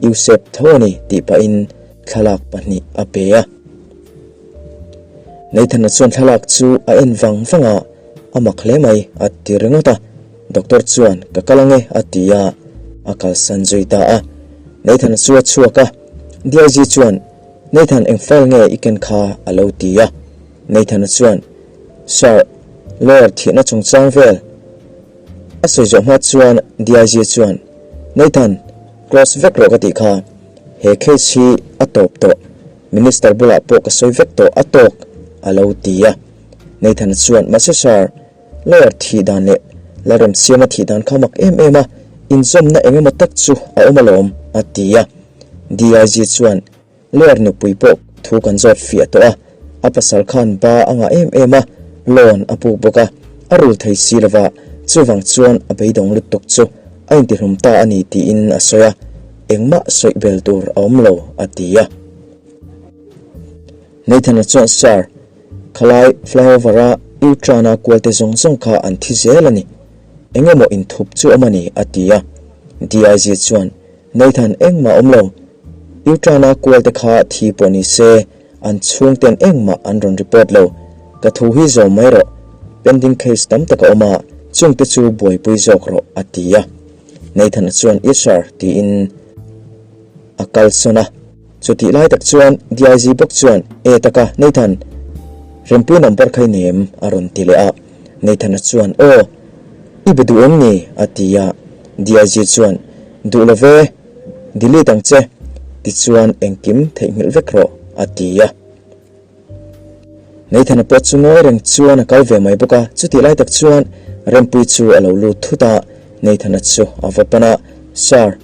Yusep tho a ni tih pahin thlalak pahnih a pe a. Nathan-a chuan thlalak chu a en vang vang a, a mak hle mai a ti ringawt a. Doctor chuan ka kal ange a ti a, a kalsan zui ta a. Nathan-a chu a chhuak a, DIG chuan Nathan eng file nge i ken kha a lo ti a. Nathan-a chuan, Sir, lawyer thihna chungchang vel a sawi zawh hma chuan DIG chuan, Nathan, close vek rawh ka tih kha. He case hi a tawp tawh. Minister bulah pawh ka sawi vek tawh a tawk, a lo ti a. Nathan-a chuan, Mahse sir, lawyer thih dan leh Lalremsiama thih dan kha mak em em a, inzawmna eng emaw tak chu a awm alawm, a ti a. DIG chuan, Lawyer nupui pawh thu kan zawt fiah tawh a, a pasal khan ba a ngah em em a, loan a puk bawk a, a rul thei si lova, chuvang chuan a beidawng lutuk chu a intihlum ta a ni tiin a sawi a, engmah sawi bel tur a awm lo a ti a. Nathan-a chuan Sir, khalai flyover-a U-turn-a kualte zawng zawng kha an thi zel a ni, eng emaw inthup chu awm a ni a ti a. DIG chuan Nathan engmah awm lo. U-turn-a kualte kha thi pawh ni se, an chhungten engmah an rawn report lo. Ka thu hi zawm mai rawh. Pending case tam tak a awm a, chungte chu buaipui zawk rawh, a ti a. Nathan-a chuan Yes sir tiin a kalsawn a. Chutih lai tak chuan DIG bawk chuan, E taka, Nathan, Rempui number kha i nei em? a rawn ti leh a. Nathan-a chuan, Aw, i be duh em ni? a ti a. DIG chuan, Duh lo ve, delete ang che, tichuan engkim theihnghilh vek rawh, a ti a. Nathan-a pawh chu ngawi reng chuan a kal ve mai bawk a, chutih lai tak chuan Rempui chu a lo lut thut a, Nathan-a chu a va pan a, Sir,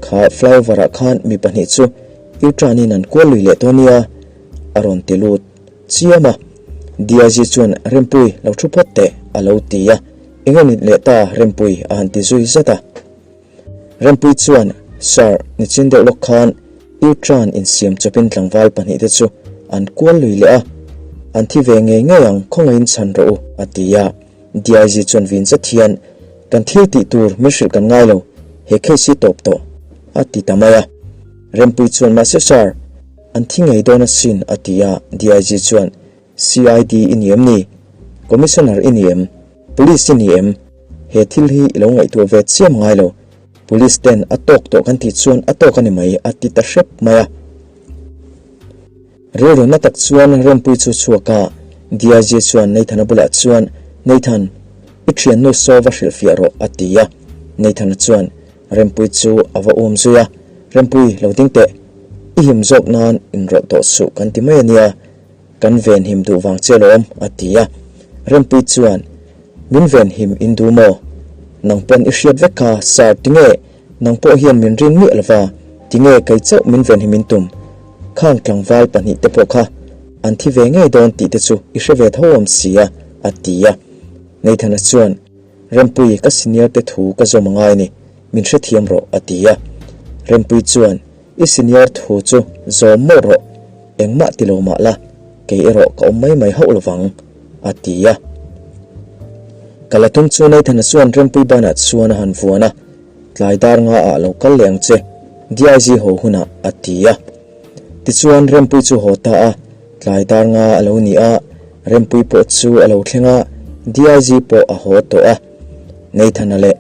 kha flyover-ah khan mi pahnih chu U-turn-in an kual lui leh tawh nia, a rawn ti lut chiam a. DIG chuan, Rempui, lo thu phawt teh, a lo ti a, Eng a nit leh ta Rempui, a han ti zui zat a. Rempui chuan, Sir, nichin deuh lawk khan U-turn insiam chawpin tlangval pahnihte chu an kual lui leh a, an thi ve ngei ngei ang, khawngaihin chhan rawh u, a ti a. DIG chuan vin zet hian, Kan thil tih tur min hrilh kan ngai lo, he case hi tawp tawh, a ti ta mai a. Rempui chuan, Mahse sir, an thi ngei dawn asin, a ti a. DIG chuan, CID i ni em ni? Commissioner i ni em? Police i ni em? He thil hi i lo ngaihtuah ve chiam ngai lo. Police ten a tawk tawh kan tih chuan a tawk a ni mai, a ti ta hrep mai a. Rilru na tak chuan Rempui chu chhuak a, DIG chuan Nathan-a bulah chuan, Nathan, i thiannu saw va hrilhfiah rawh, a ti a. Nathan-a chuan Rempui chu a va um zui a, Rempui, lo ding teh. I him zawk nan inrawlh tawh suh kan ti mai a nia. Kan venhim duh vang che alawm, a ti a. Rempui chuan, Min venhim in duh maw? Nang pawn i hriat vek kha, Sir, tinge nang pawh hian min rin miah lova, tinge kei chauh min venhim in tum? Khang tlangval pahnih te pawh kha an thi ve ngei dawn tih te chu i hre ve tho awm si a, a ti a. Nathan-a chuan, Rempui, ka senior te thu ka zawm angai a ni, min hrethiam rawh, a ti a. Rempui chuan, I senior thu chu zawm mawlh rawh, engmah ti lo mah la, kei erawh ka awm mai mai hauh lovang, a ti a. Ka la tum chu Nathan-a chuan Rempui banah chuan a han vuan a, Tlai dar nga ah lo kal leh ang che, DIG haw hunah, a ti a. Tichuan Rempui chu haw ta a, tlai dar nga a lo ni a, Rempui pawh chu a lo thleng a, DIG pawh a haw tawh a. Nathan-a leh.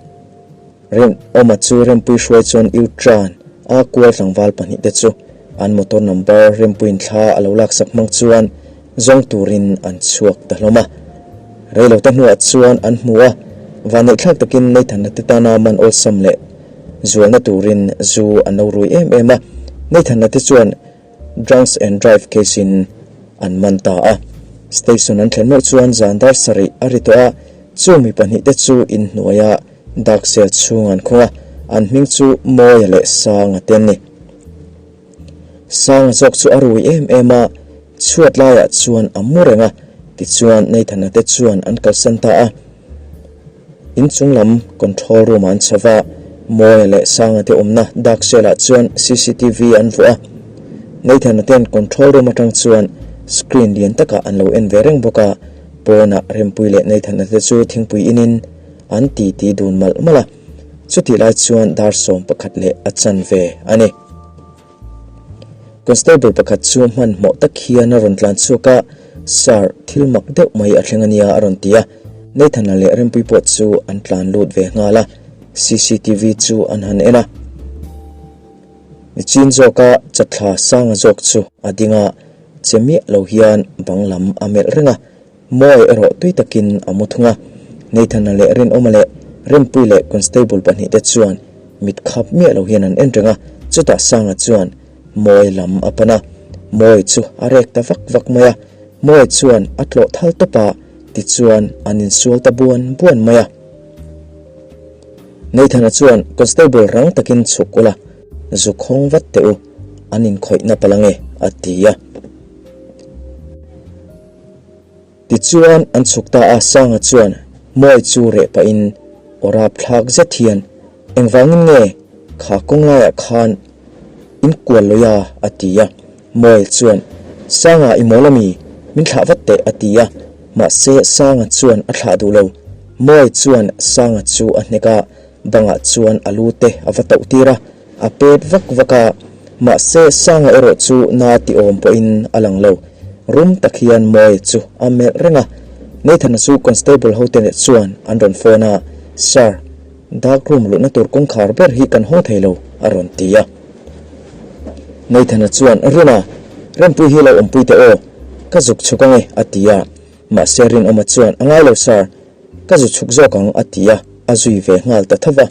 Rinawma chu Rempui hruai chuan U-turn a kual tlangval pahnihte chu an motor number Rempuiin thla a lo laksak hmang chuan zawng turin an chhuak ta hlawm a. Reilote hnuah chuan an hmu a, vanneihthlak takin Nathan-a te tana man awlsam leh zualna turin zu an lo rui em em a. Nathan-a te chuan Drunks and drive case in an man ta a. Station an thlen meuh chuan zan dar sarih a ri tawh a, chung mi pahnihte chu inhnuaia dark cell chhung an khung a, an hming chu Mawia leh Sanga te an ni. Sanga zawk chu a rui em em a, chhuat laiah chuan a mu reng a, tichuan Nathan-a te chuan an kalsan ta a. Inchung lam control room ah an chho va, Mawia leh Sanga te awmna dark cell ah chuan cctv an vuah a. Nathan-a ten control room atang chuan screen lian takah an lo en ve reng bawk a, pawnah Rempuii leh Nathan-a te chu thingpui inin an titi dun malh malh a. Chutih lai chuan dar 11 leh a chanve a ni. Constable pakhat chu hmanhmawh tak hian a rawn tlan chhuak a, Sir, thil mak deuh mai a thleng a nia a rawn ti a. Nathan-a leh Rempuii pawh chu an tlan lut ve nghal a, cctv chu an han en a. Nichin zawka chatthla sanga zawk chu a ding a, che miah lo hian bang lam a melh reng a. Mawi erawh tui takin a mu thung a, Nathan-a leh Rinawma leh Rempuii leh Constable pahnihte chuan mit khap miah lo hian an en reng a, chutah Sanga chuan Mawi lam a pan a, Mawi chu a rek ta vak vak mai a, Mawi chuan a tlawh thal tawp a, tichuan an insual ta buan buan mai a. Nathan-a chuan Constable rang takin chhuk ula, zu khawng vat teh u, an inkhawihna palh ange, a ti a. Tichuan an chhuk ta a, Sanga chuan Mawi chu reh pahin aw rap thlak zet hian, Engvangin nge kha kawng laiah khan in kual lawih a? a ti a. Mawi chuan, Sanga i mawl ami? Min thlah vat teh a ti a. Mahse Sanga chuan a thlah duh lo. Mawi chuan Sanga chu a hnek a, bangah chuan a lu te a va tauh tir a. A pet vak vak a, mahse Sanga erawh chu na ti awm pawhin a lang lo. Rum tak hian Mawi chu a melh reng a. Nathan-a chu constable hote chuan an rawn phone a, Sir, dark room luhna tur kawngkhar ber hi kan hawng thei lo, a rawn ti a. Nathan-a chuan, Rina, Rempuii hi lo awmpui teh aw, ka zuk chhuk ange, a ti a. Mahse Rinawma chuan, A ngai lo sir, ka zu chhuk zawk ang, a ti a, a zui ve nghal ta tho va.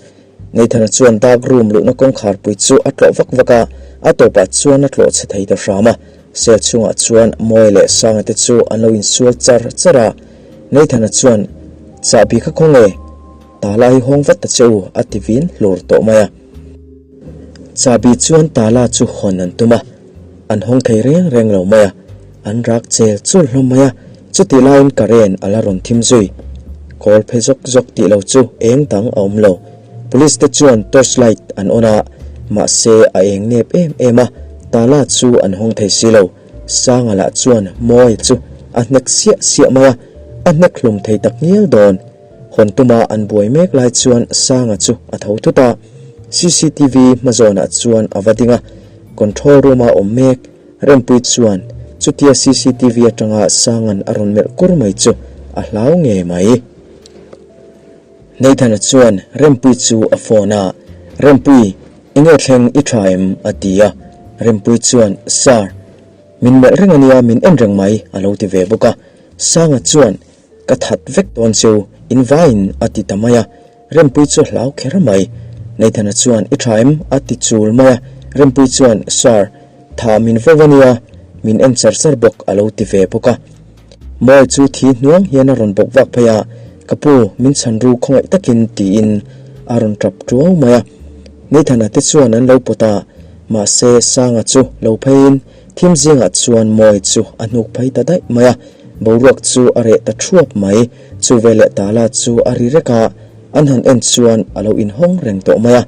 Nathan-a chuan dark room luhna kawngkharpui chu a tlawh vak vak a, a tawpah chuan a tlawh chhe thei ta hram a. Cell chhungah chuan Mawi leh Sanga te chu an lo insual char char a. Nathan-a chuan, Chahbi kha khaw nge? Tala hi hawng vat ta che u, a ti vin hlur tawh mai a. Chahbi chuan tala chu hawn an tum a, an hawng thei reng reng lo mai a, an rak chel chul hlawm mai a, chutih laiin current a la rawn thim zui. Kawl phe zawk zawk tih lo chu eng dang a awm lo. Police te chuan torch light an on a, mahse a eng nep em em a, tala chu an hawng thei si lo. Sanga lah chuan Mawi chu a hnek siah siah mai a, a hnek hlum thei tak ngial dawn. Hawn tuma an buai mek lai chuan Sanga chu a tho thut a, cctv hmazawnah chuan a va ding a, control room-a awm mek Rempuii chuan chutia cctv atanga Sanga'n a rawn melh kur mai chu a hlau ngei mai. Nathan-a chuan Rempuii chu a phone a, Rempuii, enge thleng i tha em? a ti a, Rempuii chuan, Sir, min melh reng ania, min en reng mai, a lo ti ve bawk a, Sanga chuan, Ka that vek dawn cheu, in vaiin a ti ta mai a. Rempuii chu a hlau kher mai. Nathan-a chuan, I tha em? a ti chul mai a. Rempuii chuan, Sir, tha min vo a nia, min en char char bawk a lo ti ve bawk a. Mawi chu thi hnuang hian a rawn bawk vak phei a, Ka pu, min chhan ru khawngaih takin tiin a rawn tap tuau mai a. Nathan-a te chuan an lo pawt a, mahse Sanga chu lo pheiin Thim zingah chuan Mawi chu a hnuk phei ta daih mai a, boruak chu a reh ta thuap mai. Chu veleh tala chu a ri rek a, an han en chuan a lo inhawng reng tawh mai a.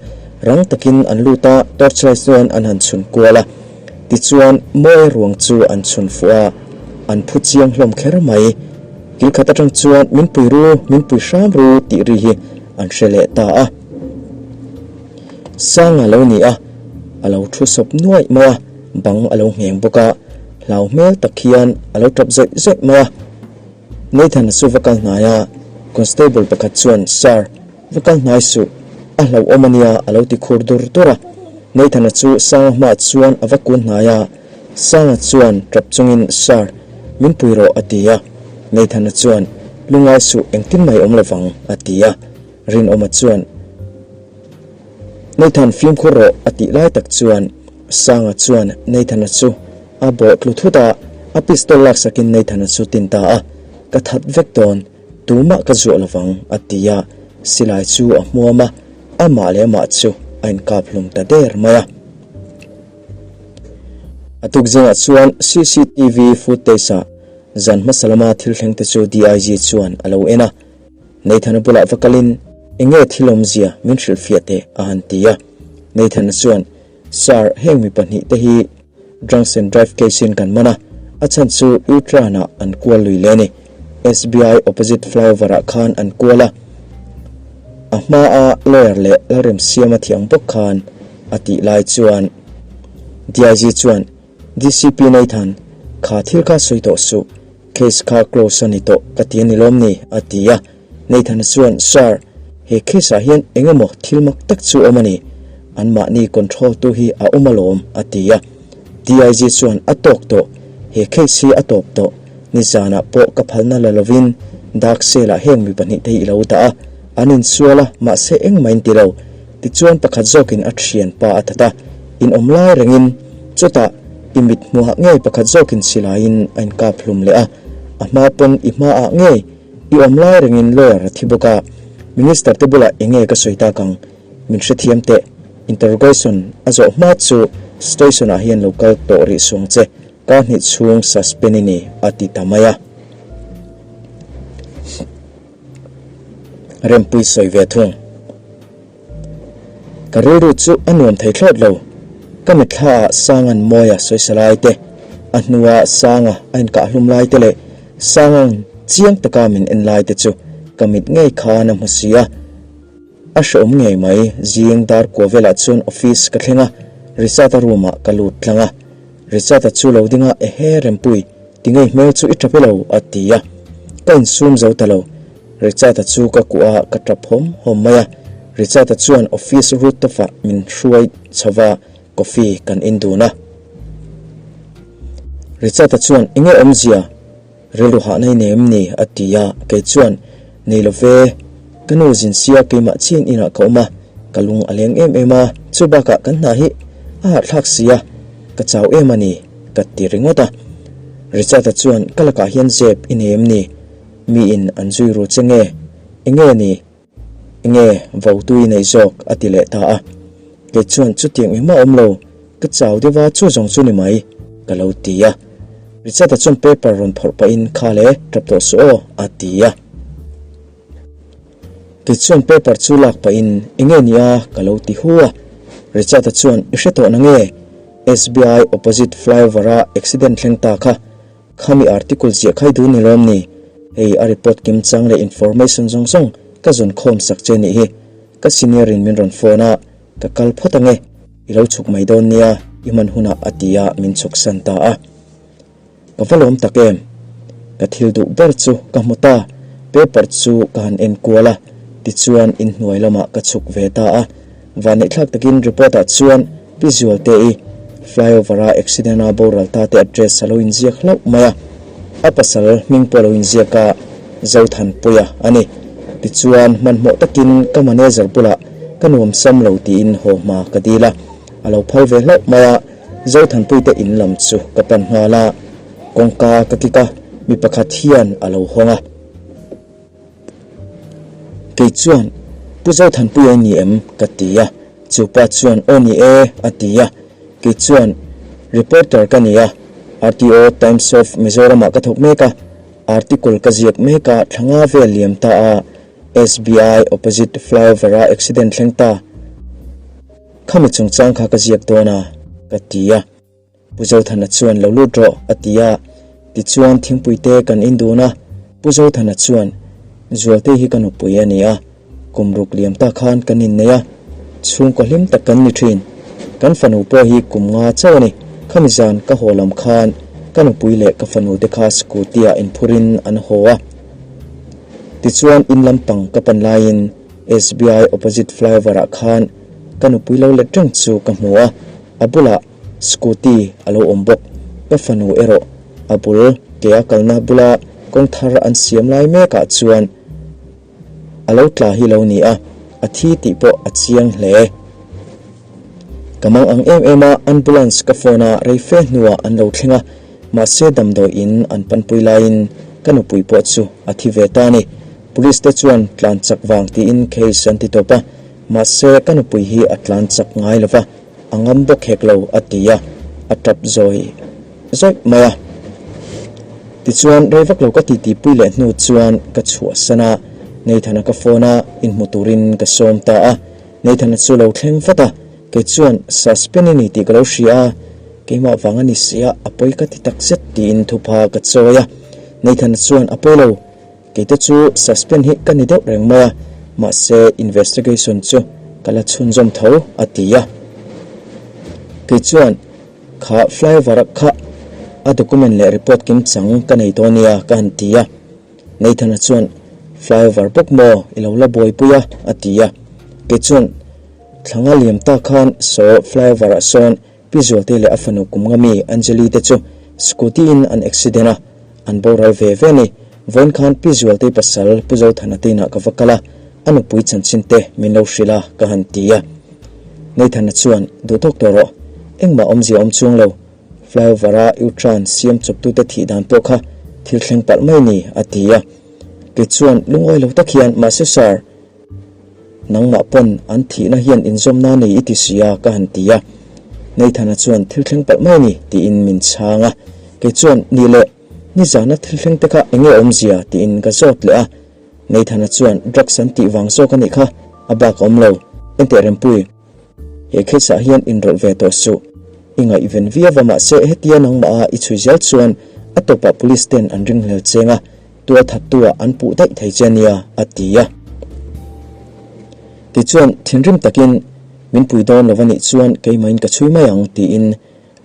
Rang takin an lut a, torchlight chuan an han chhun kual a. Tichuan Mawi ruang chu an chhun fuh a, an phu chiang hlawm kher mai. Kil khat atang chuan min pui ru, min pui hram ru tih ri hi an hre leh ta a. Sanga lo ni a, a lo thu sawp nuaih mai a. Bang a lo ngheng bawk a, hlau hmel tak hian a lo tap zawih zawih mai a. Nathan-a chu va kal hnai a, constable pakhat chuan, Sir, va kal hnai suh, a hlauhawm a nia a lo ti khur dur dur a. Nathan-a chu Sanga hmaah chuan a va kun hnai a, Sanga chuan tap chungin, Sir, min pui rawh a ti a. Nathan-a chuan, Lungngai suh engtin mai awm lovang, a ti a. Rinawma chuan, Nathan fimkhur rawh, a tih lai tak chuan Sanga chuan Nathan-a chu a bawh tlu thut a, a pistol laksakin Nathan-a chu tin ta a, Ka that vek dawn, tumah ka zuah lovang, a ti a, silai chu a hmuam a, amah leh amah chu a inkap hlum ta der mai a. A tuk zingah chuan cctv footage-ah zan hmasa lama thil thleng te chu DIG chuan a lo en a, Nathan-a bulah va kalin enge thil awmzia min hrilhfiah teh a han ti a. Nathan-a chuan, Sir, heng mi pahnihte hi Drunks and Drive case-in kan man a, a chhan chu U-turn-ah an kual lui leh a ni. SBI opposite flyover-ah khan an kual a, a hmaa lawyer leh Lalremsiama thiang bawk khan a tih lai chuan DIG chuan, DCP Nathan, kha thil kha sawi tawh suh, case kha close a ni tawh ka ti a ni lawm ni? a ti a. Nathan chuan, Sir, he case ah hian eng emaw thil mak tak chu awm a ni, anmahni control tu hi a awm alawm, a ti a. DIG chuan, A tawk tawh, he case hi a tawp tawh, nizanah pawh ka phalna la lovin dark cell ah heng mi pahnihte hi i lo dah a, an insual a, mahse engmah in ti lo. Tichuan pakhat zawkin a thianpa a that a, in awm lai rengin chutah i mit hmuhah ngei pakhat zawkin silaiin a inkap hlum leh a, a hma pawn i hmaah ngei i awm lai rengin lawyer a thi bawk a, Minister te bulah eng nge ka sawi tak ang, min hrethiam teh, interrogation a zawh hma chu station ah hian lo kal tawh rih suang che, kar hnih chhung suspend i ni a ti ta mai a. Rempui sawi ve thung. Ka rilru chu a nuam thei thlawt lo. Ka mitthla ah Sanga'n Mawia sawisa lai te, a hnua Sanga a inkahlum lai te leh Sanga'n chiang taka min en lai te chu ka mit ngei khan a hmu si a. A hrehawm ngei mai, zing dar kua velah chuan office ka thleng a, Richard-a room ah ka lut tlang a. Richard-a chu lo ding a, Ehe Rempui, Tingei hmel chu i tap elo? a ti a. Ka insum zo ta lo. Richard-a chu ka kuah a, ka tap hawm hawm mai a. Richard-a chuan office rooftop-ah min hruai chho va, coffee kan in dun a. Richard-a chuan, Enge awmzia? Rilru hahna i nei em ni? a ti a. Kei chuan, Nei lo ve. Ka nu zin sia keimah chian inah ka awm a, ka lung a leng em em a, chu bakah kan hna hi a harhthlak si a, ka chau em a ni. Ka ti ringawt a. Richard-a chuan, Ka lakah hian zep i nei em ni? Miin an zui ru che nge? Enge ni? Enge votu i nei zawk? a ti leh ta a. Kei chuan, Chutiang engmah awm lo, ka chau deuh a, chu zawng chu ni mai, ka lo ti a. Richard-a chuan paper rawn phawrh pahin, Kha le, tap tawh suh aw, a ti a. Kei chuan paper chu lak pahin, Enge ni a? ka lo ti hu a. Richard-a chuan, I hre tawh na nge? SBI opposite flyover a accident thleng ta kha, khami article ziah khai dun ni lawm ni? Hei a report kim chang leh information zawng zawng ka zawn khawm sak che nih hi. Ka senior in min rawn phone a, ka kal phawt ange, i lo chhuk mai dawn nia, i hman hunah a ti a min chhuk san ta a. Ka va lawm tak em? Ka thil duh ber chu ka hmu ta, paper chu ka han en kual a, tichuan inhnuai lamah ka chhuk ve ta a. Vanneihthlak takin report ah chuan Pi Zualte-i flyover a accident a boral ta te address a lo inziak hlauh mai a, a pasal hming pawh a lo inziak a, Zothanpuia a ni. Tichuan hmanhmawh takin ka manager bulah ka nuam sam lo tiin haw hma ka dil a, a lo phal ve hlauh mai a. Zothanpuite in lam chu ka pan nghal a, kawngka ka kik a, mi pakhat hian a lo hawng a. Kei chuan, Pu Zothanpui a ni em? ka ti a, chu pa chuan, Aw ni e, a ti a. Kei chuan, Reporter ka ni a, RTO Times of Mizoram-ah ka thawk mek a, article ka ziak mek a, thla nga vel liam ta a, SBI opposite flyover-a accident thleng ta. Khami chungchang kha ka ziak dawn a, ka ti a. Pu Zothana chuan lo lut rawh, a ti a. Tichuan thingpui te kan in dun a, Pu Zothana chuan, Zualte hi ka nupui a ni a, kum ruk liam ta khan kan innei a, chhungkaw hlim tak kan ni thin. Kan fanu pawh hi kum nga chauh a ni. Khami zan ka haw lam khan ka nupui leh ka fanu te kha scooty-ah inphurin an haw a. Tichuan in lampang ka pan laiin SBI opposite flyover ah khan ka nupui lo let reng chu ka hmu a, a bulah scooty a lo awm bawk. Ka fanu erawh a bul ke a kalna bula kawng thar an siam lai mekah chuan a lo tla hi lo ni a, a thi tih pawh a chiang hle. Ka mang ang em em a, ambulance ka phone a rei fe hnuah an lo thleng a, mahse damdawi in an panpui laiin ka nupui pawh chu a thi ve ta a ni. Police te chuan tlan chak vang tiin case an ti tawp a, mahse ka nupui hi a tlan chak ngai lo va, a ngam bawk hek lo a ti a, a tap zawi zawih mai a. Tichuan rei vak lo ka titi pui leh hnu chuan ka chhuahsan a, Nathan-a ka phone a, inhmu turin ka sawm ta a. Nathan-a chu lo thleng vat a, kei chuan suspend i ni tih ka lo hria a, keimah vang a ni sia a pawi ka ti tak zet tiin thupha ka chawi a. Nathan-a chuan a pawi lo. Keite chu suspend hi ka ni deuh reng mai a, mahse investigation chu ka la chhunzawm tho a ti a. Kei chuan kha flyover kha a document leh report kim chang ka nei dawn nia ka han ti a. Nathan-a chuan flyover bawk maw i lo la buaipui a a ti a. Kei chuan thlanga liam ta khan saw flyover ah sawn Pi Zualte leh a fanu kum nga mi Anjali te chu scooty in an accident a, an boral ve ve a ni. Vawiin khan Pi Zualte pasal Pu Zothana te inah ka va kal a, a nupui chanchin te min lo hrilh a ka han ti a. Nathana chuan, Duh tawk tawh rawh, engmah awmzia awm chuang lo, flyover a U-turn siam chawptute thih dan pawh kha thil thleng palh mai ni, a ti a. Kei chuan lungawi lo tak hian, Mahse sir, Nangmah pawn an thihna hian inzawmna nei i ti si a, ka han ti a. Nathana chuan thil thleng palh mai a ni, tiin min chhang a. Kei chuan, Nih leh, nizana thil thleng te kha eng nge awmzia? tiin ka zawt leh a. Nathana chuan, Drugs an tih vang zawk a nih kha, a bak a awm lo. Enteh Rempui, he case ah hian inrawlh ve tawh suh. I ngaihven viau a mahse hetia nangmah a i chhui zel chuan a tawpah police ten an ringhlel cheng a, Tualthattu-ah an puh daih thei che nia, a ti a. Tichuan, thinrim takin, Min pui dawn lo va nih chuan keimahin ka chhui mai ang, tiin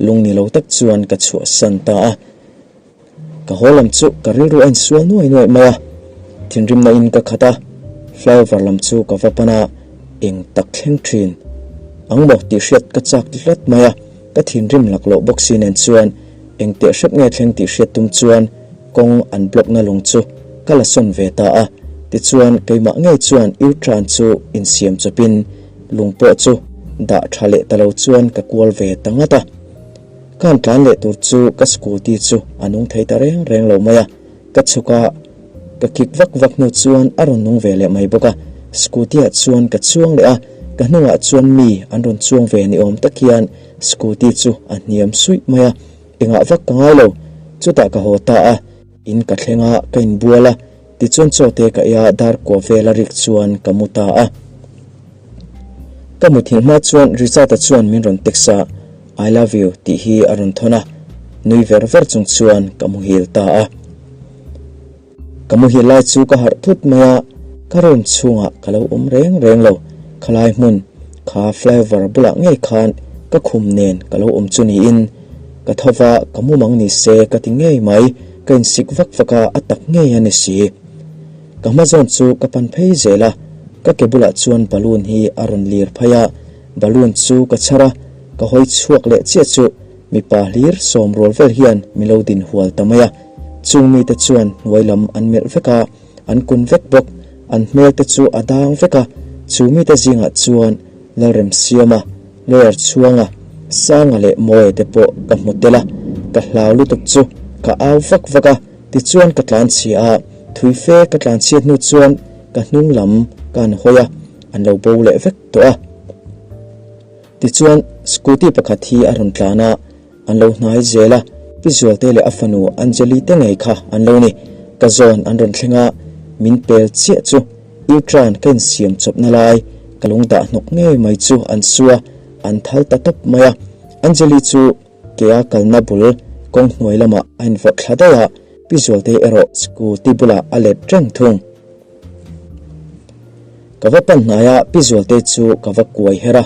lungni lo tak chuan ka chhuahsan ta a. Ka haw lam chu ka rilru a insual nuai nuai mai a. Thinrimna in ka khat a, flyover lam chu ka va pan a, eng tak thleng thin ang maw tih hriat ka chak ti hlat mai a. Ka thinrim laklawh bawk si nen chuan eng teh hrep nge thleng tih hriat tum chuan Kawng an block na lung chu ka la sawn ve ta a, tichuan keimah ngei chuan U-turn chu insiam chawpin lung pawh chu dah tha leh ta lo chuan ka kual ve ta ngat a. Ka han tlan leh tur chu ka scooty chu a nung thei ta reng reng lo mai a, ka chhuk a, ka kick vak vak hnu chuan a rawn nung ve leh mai bawk a, scooty ah chuan ka chuang leh a, ka hnungah chuan mi an rawn chuang ve ni awm tak hian scooty chu a hniam suih mai a. Engah vak ka ngai lo, chutah ka haw ta a, in ka thleng a, ka inbual a, tichuan chaw te ka ei a, dar kua vel a rik chuan ka mu ta a. Ka muthilh hma chuan Richard-a chuan min rawn text a, I love you tih hi a rawn thawn a, nui ver ver chung chuan ka muhil ta a. Ka muhil lai chu ka harh thut mai a, ka room chhungah ka lo awm reng reng lo. Khalai hmun kha flyover bulah ngei khan ka khum nen ka lo awm chu niin ka tho va, ka mumang ni se ka ti ngei mai, ka insik vak vak a, a tak ngei a ni si. Ka hma zawn chu ka pan phei zel a, ka ke bulah chuan balloon hi a rawn lir phei a, balloon chu ka chhar a, ka hawi chhuak leh chiah chu mipa hlir sawm rual vel hian min lo din hual ta mai a. Chung mite chuan hnuai lam an melh vek a, an kun vek bawk. An hmel te chu a dang vek a, chu mite zingah chuan Lalremsiama, Lawyer Chhuanga, Sanga leh Mawia te pawh ka hmu tel a. Ka hlau lutuk chu ka au vak vak a, tichuan ka tlanchhia a, thui fe ka tlanchhiat hnu chuan ka hnung lam ka han hawi a, an lo bo leh vek tawh a. Tichuan scooty pakhat hi a rawn tlan a. An lo hnai zel a, Pi Zualte leh a fanu Anjali te ngei kha an lo ni. Ka zawn an rawn thleng a, min pel chiah chu U-turn ka insiam chawpna lai ka lung dah hnawk ngei mai chu an su a, an thal ta tawp mai a. Anjali chu kea kalna bul kawng hnuai lamah a invawrh thla daih a, Pi Zualte erawh scooty bulah a let reng thung. Ka va pan hnai a, Pi Zualte chu ka va kuai her a.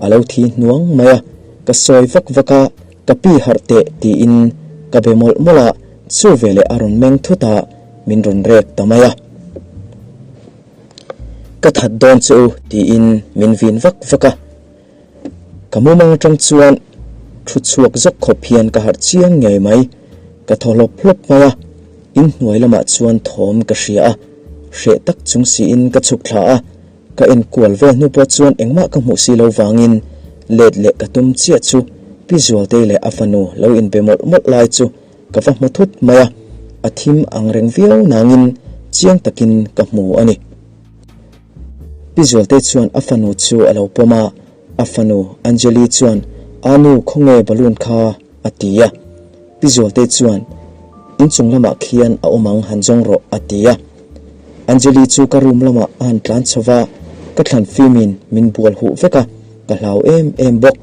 A lo thi hnuang mai a, ka sawi vak vak a, ka pi harh teh tiin ka be mawlh mawlh a, chu veleh a rawn meng thut a, min rawn rek ta mai a. Ka that dawn che u tiin min vin vak vak a, ka mumang atang chuan thu chhuak zawk khawp hian ka harh chiang ngei mai, ka thaw hlawp hlawp mai a. Inhnuai lamah chuan thawm ka hria a, hreh tak chung siin ka chhuk thla a, ka enkual vel hnu pawh chuan engmah ka hmuh si lo vangin let leh ka tum chiah chu Pi Zualtei leh a fanu lo inbe mawlh mawlh lai chu ka va hmu thut mai a, a thim ang reng viau nangin chiang takin ka hmu a ni. Pi Zualtei chuan a fanu chu a lo pawm a, a fanu Anjali chuan, A nu, khawnge balloon kha? a ti a. Pi Zualtei chuan, Inchung lamah khian a awm ang, han zawng rawh, a ti a. Anjali chu ka room lamah a han tlan chho va, ka thlan fimin min bual huh vek a, ka hlau em em bawk.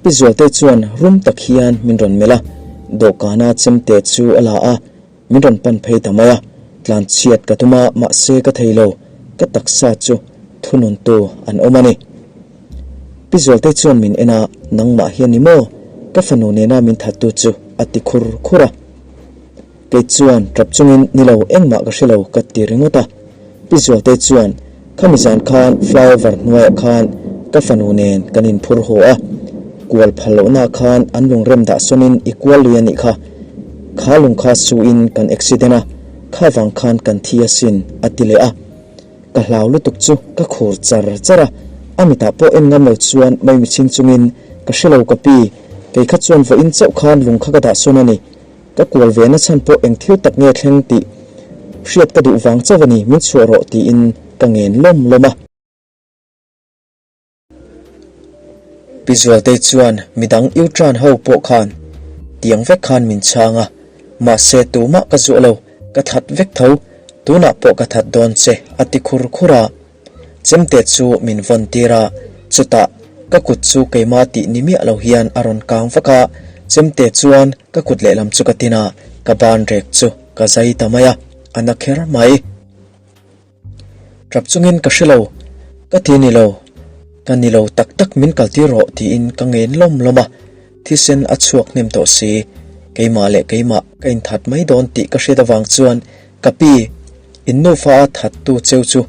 Pi Zualtei chuan rum tak hian min rawn melh a, dawhkana chemte chu a la a, Min rawn pan phei ta mai a, tlan chhiat ka tum a, mahse ka thei lo, ka taksa chu thununtu an awm a ni. Pi Zualtei chuan min en a, Nangmah hi a ni maw? Ka fanu nena min thattu chu a ti khur khur a. Kei chuan tap chungin ni lo, engmah ka hre lo ka ti ringawt a. Pi Zualtei chuan, Khami zan khan flyover hnuaiah khan ka fanu nen kan inphur haw a, kual phal lohnaah khan an lungrem dah sawnin i kual lui a nih kha. Kha lung kha suin kan accident a, kha vang khan kan thi asin, a ti leh a. Ka hlau lutuk chu ka khur char char a, a mitah pawh en ngam lo chuan maimi chhing chungin, Ka hre lo ka pi, kei kha chuan vawiin chauh khan lung kha ka dah sawn a ni. Ka kual ve na chhan pawh eng thil tak nge thleng tih hriat ka duh vang chauh a ni, min chhuah rawh tiin ka ngen lawm lawm a. Pi Zualtei chuan midang U-turn ho pawh khan tiang vek khan min chhang a, mahse tumah ka zuah lo, ka that vek tho, tunah pawh ka that dawn che a ti khur khur a. Chemte chu min vawn tir a, chutah ka kut chu keimah tih ni miah lo hian a rawn kang vak a, chemte chuan ka kut lehlam chu ka tin a, ka ban rek chu ka zai ta mai a, a na kher mai. Tap chungin ka hre lo, ka ti ni lo, ka ni lo tak tak min kal tir rawh tiin ka ngen lawm lawm a, thisen a chhuak hnem tawh si, keimah leh keimah ka inthat mai dawn tih ka hriat avang chuan ka pi, in nufa a thattu cheu chu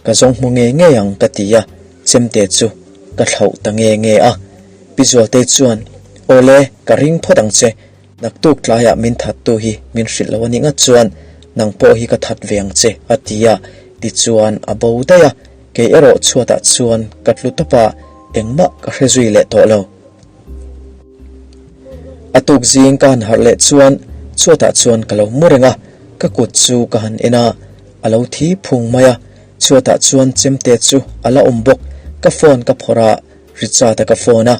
ka zawng hmu ngei ngei ang ka ti a, chemte chu ka thlauh ta nge nge a. Pi Zualtei chuan, Awle, ka ring phawt ang che, Naktuk tlaiah min thattu hi min hrilh lo a nih ngat chuan nang pawh hi ka that ve ang che a ti a, tichuan a bo daih a, kei erawh chhuatah chuan ka tlu tawp a, engmah ka hre zui leh tawh lo. A tuk zing ka han harh leh chuan chhuatah chuan ka lo mu reng a, ka kut chu ka han en a, a lo thi phung mai a, chhuatah chuan chemte chu a la awm bawk, ka phone ka phawrh a, Richard-a ka phone a,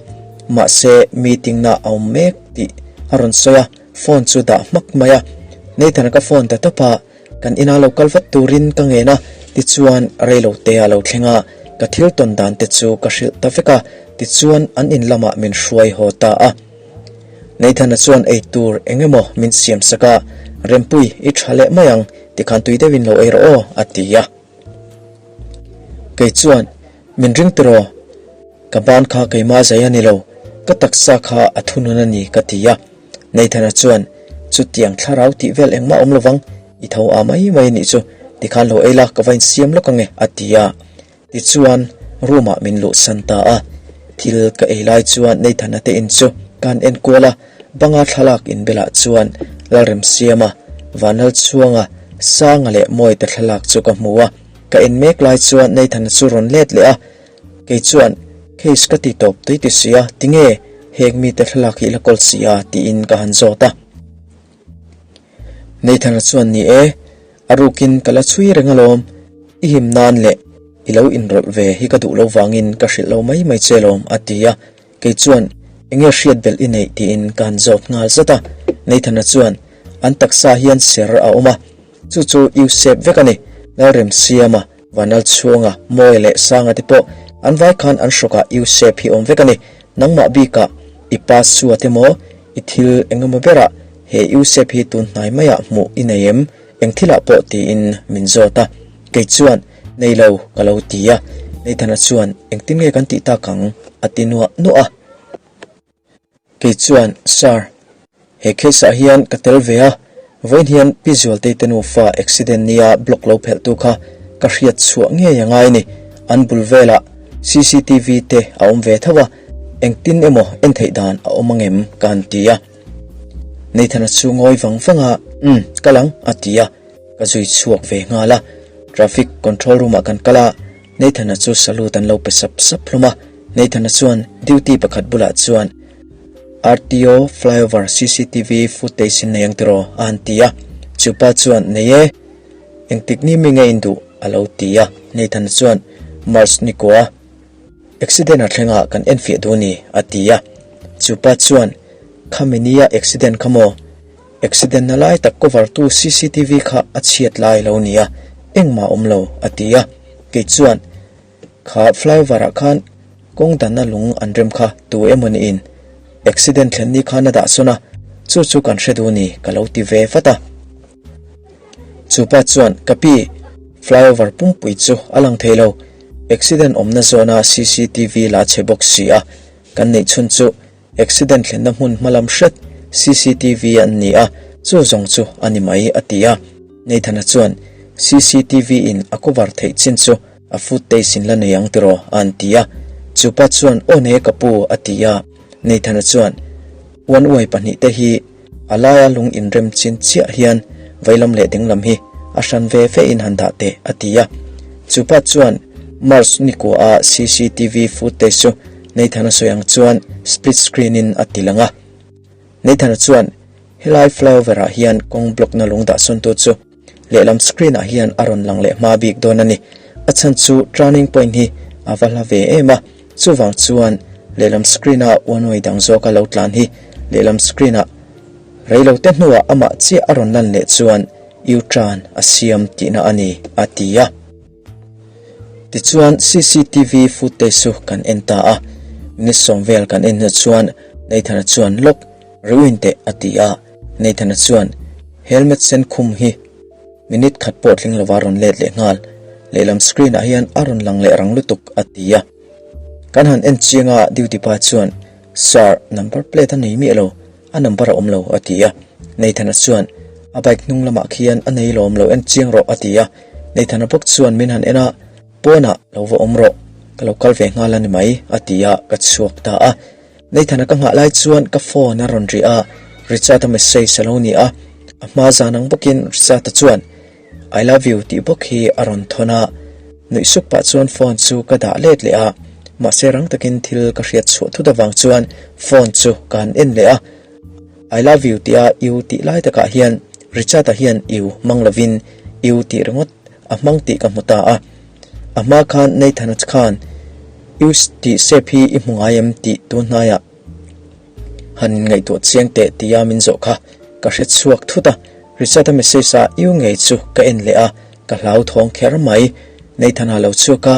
mahse meeting na a awm mek tih a rawn sawi a, phone chu dah hmak mai a. Nathan-a ka phone ta tawp a, kan inah lo kal vat turin ka ngen a, tichuan reilo te a lo thleng a, ka thil tawn dan te chu ka hrilh ta vek a, tichuan an in lamah min hruai haw ta a. Nathan-a chuan ei tur eng emaw min siam sak a, Rempui, i tha leh mai ang, tikhan tui deuhin lo ei rawh aw, a ti a. Kei chuan, Min ring tiraw? Ka ban kha keimah zai a ni lo, ka taksa kha a thunun a ni ka ti a. Nathan-a chuan, Chutiang thlarau tih vel engmah awm lovang, i tho a mai mai a nih chu, tikhan lo ei la, ka va insiam lawk ange a ti a. Tichuan, room-ah min luhsan ta a. Thil ka ei lai chuan Nathan-a te in chu ka han enkual a, banga thlalak inbelah chuan Lalremsiama, Vanlalchhuanga, Sanga leh Mawite thlalak chu ka hmu a. Ka en mek lai chuan Nathan-a chu rawn let leh a, kei chuan case ka ti tawp tui ti si a, tinge heng mite thlalak hi i la kawl si a tiin ka han zawt a. Nathan-a chuan ni e, a rukin ka la chhui reng alawm, i him nan leh i lo inrawlh ve hi ka duh lo vangin ka hrilh lo mai mai che alawm a ti a, kei chuan enge hriat belh i neih tiin ka han zawt nghal zat a, Nathan-a chuan an taksa hian ser a awm a, Chu chu Yusef vek a ni. Lalremsiama, Vanlalchhuanga, Mawia leh Sanga te pawh an vai khan an hrawkah Yusef hi awm vek a ni. Nangmah bikah i pa suat emaw, i thil eng emaw berah he Yusef hi tun hnai maiah hmuh i nei em? Eng thilah pawh tiin min zawt a. Kei chuan, Nei lo, ka lo ti a. Nathana chuan, Engtin nge kan tih tak ang? a ti nuah nuah a. Kei chuan, Sir, he case ah hian ka tel ve a, vawiin hian Pi Zualtei te nufa accident nia block lo phelh tu kha ka hriat chhuah ngei a ngai ni. An bul velah cctv te a awm ve tho a, engtin emaw en theih dan a awm angem ka han ti a. Nathan-a chu ngawi vang vang a. Umm, kal ang, a ti a, ka zui chhuak ve nghal a. Traffic control room ah kan kal a, Nathan-a chu salute an lo pe sap sap hlawm a. Nathan-a chuan duty pakhat bulah chuan RTO flyover cctv footage in nei ang tiraw? a han ti a. Chupa chuan, Nei e, engtik ni mi nge in duh? a lo ti a. Nathan-a chuan, March ni kua. Accident a thleng a kan enfiah duh a ni, a ti a. Chupa chuan, Khami nia accident kha maw? Accident na lai tak cover tu cctv kha a chhiat lai lo nia, engmah awm lo, a ti a. Kei chuan, Kha flyover ah khan kawng danna lung an rem kha tu emaw niin accident thlen ni khan a dah sawn a, chu chu kan hre duh a ni, ka lo ti ve vat a. Chupa chuan, Ka pi, flyover pumpui chu a lang thei lo. Accident awmna zawna cctv la chhe bawk si a, kan neih chhun chu accident thlenna hmun hmalam hret cctv an ni a, chu zawng chu a ni mai, a ti a. Nathan-a chuan, cctv in a cover theih chin chu a footage in la nei ang tiraw? a an ti a. Chupa chuan, Aw ne ka pu, a ti a. Nathan-a chuan, Uan uai pahnihte hi A laia lung inrem chin chiah hian veilam leh dinglam hi a hran ve ve in han dah teh, a ti a. Chupa chuan March ni kua a cctv footage chu Nathan-a sawi ang chuan split screen in a ti lang a. Nathan-a chuan helai flyover ah hian kawng block na lung dah sawn tu chu lehlam screen ah hian a rawn lang leh hma bik dawn a ni. A chhan chu turning point hi a va hla ve em a, chuvang chuan lehlam screen a one way dang zawka lo tlan hi lehlam screen ah reilo te hnuah amah chiah a rawn lan leh chuan U-turn a siam tihna a ni, a ti a. Tichuan cctv footage chu kan en ta a, minute sawm vel kan en hnu chuan Nathan-a chuan lawk rewind teh a ti a. Nathan-a chuan helmet sen khum hi minute khat pawh tling lova rawn let leh nghal. Lehlam screen ah hian a rawn lang leh rang lutuk a ti a. Kan han en chiang a duty pa chuan Sir, number plate a nei miah lo, a number a awm lo a ti a. Nathan-a chuan a bike hnung lamah khian a nei lawm lo en chiang rawh a ti a. Nathan-a bawk chuan min han en a, pawnah lo va awm rawh, ka lo kal ve nghal a ni mai a ti a, ka chhuak ta a. Nathan-a ka nghah lai chuan ka phone a rawn ri a, Richard-a message a lo ni a, a hma zan ang bawkin Richard-a chuan I love you tih bawk hi a rawn thawn a, nuih suk pah chuan phone chu ka dah let leh a, mahse rang takin thil ka hriat chhuah thut avang chuan phone chu ka han en leh a, I love you tia U tih lai takah hian Richard-a hian U hmang lovin U tih ringawt a hmang tih ka hmu ta a. A hma khan Nathan-a khan Us tih sep hi i hmu ngai em tih tun hnaiah han inngaihtuah chiang teh tia min zawh kha ka hre chhuak thut a. Richard-a message a U ngei chu ka en leh a, ka hlauthawng kher mai. Nathan-a lo chhuak a,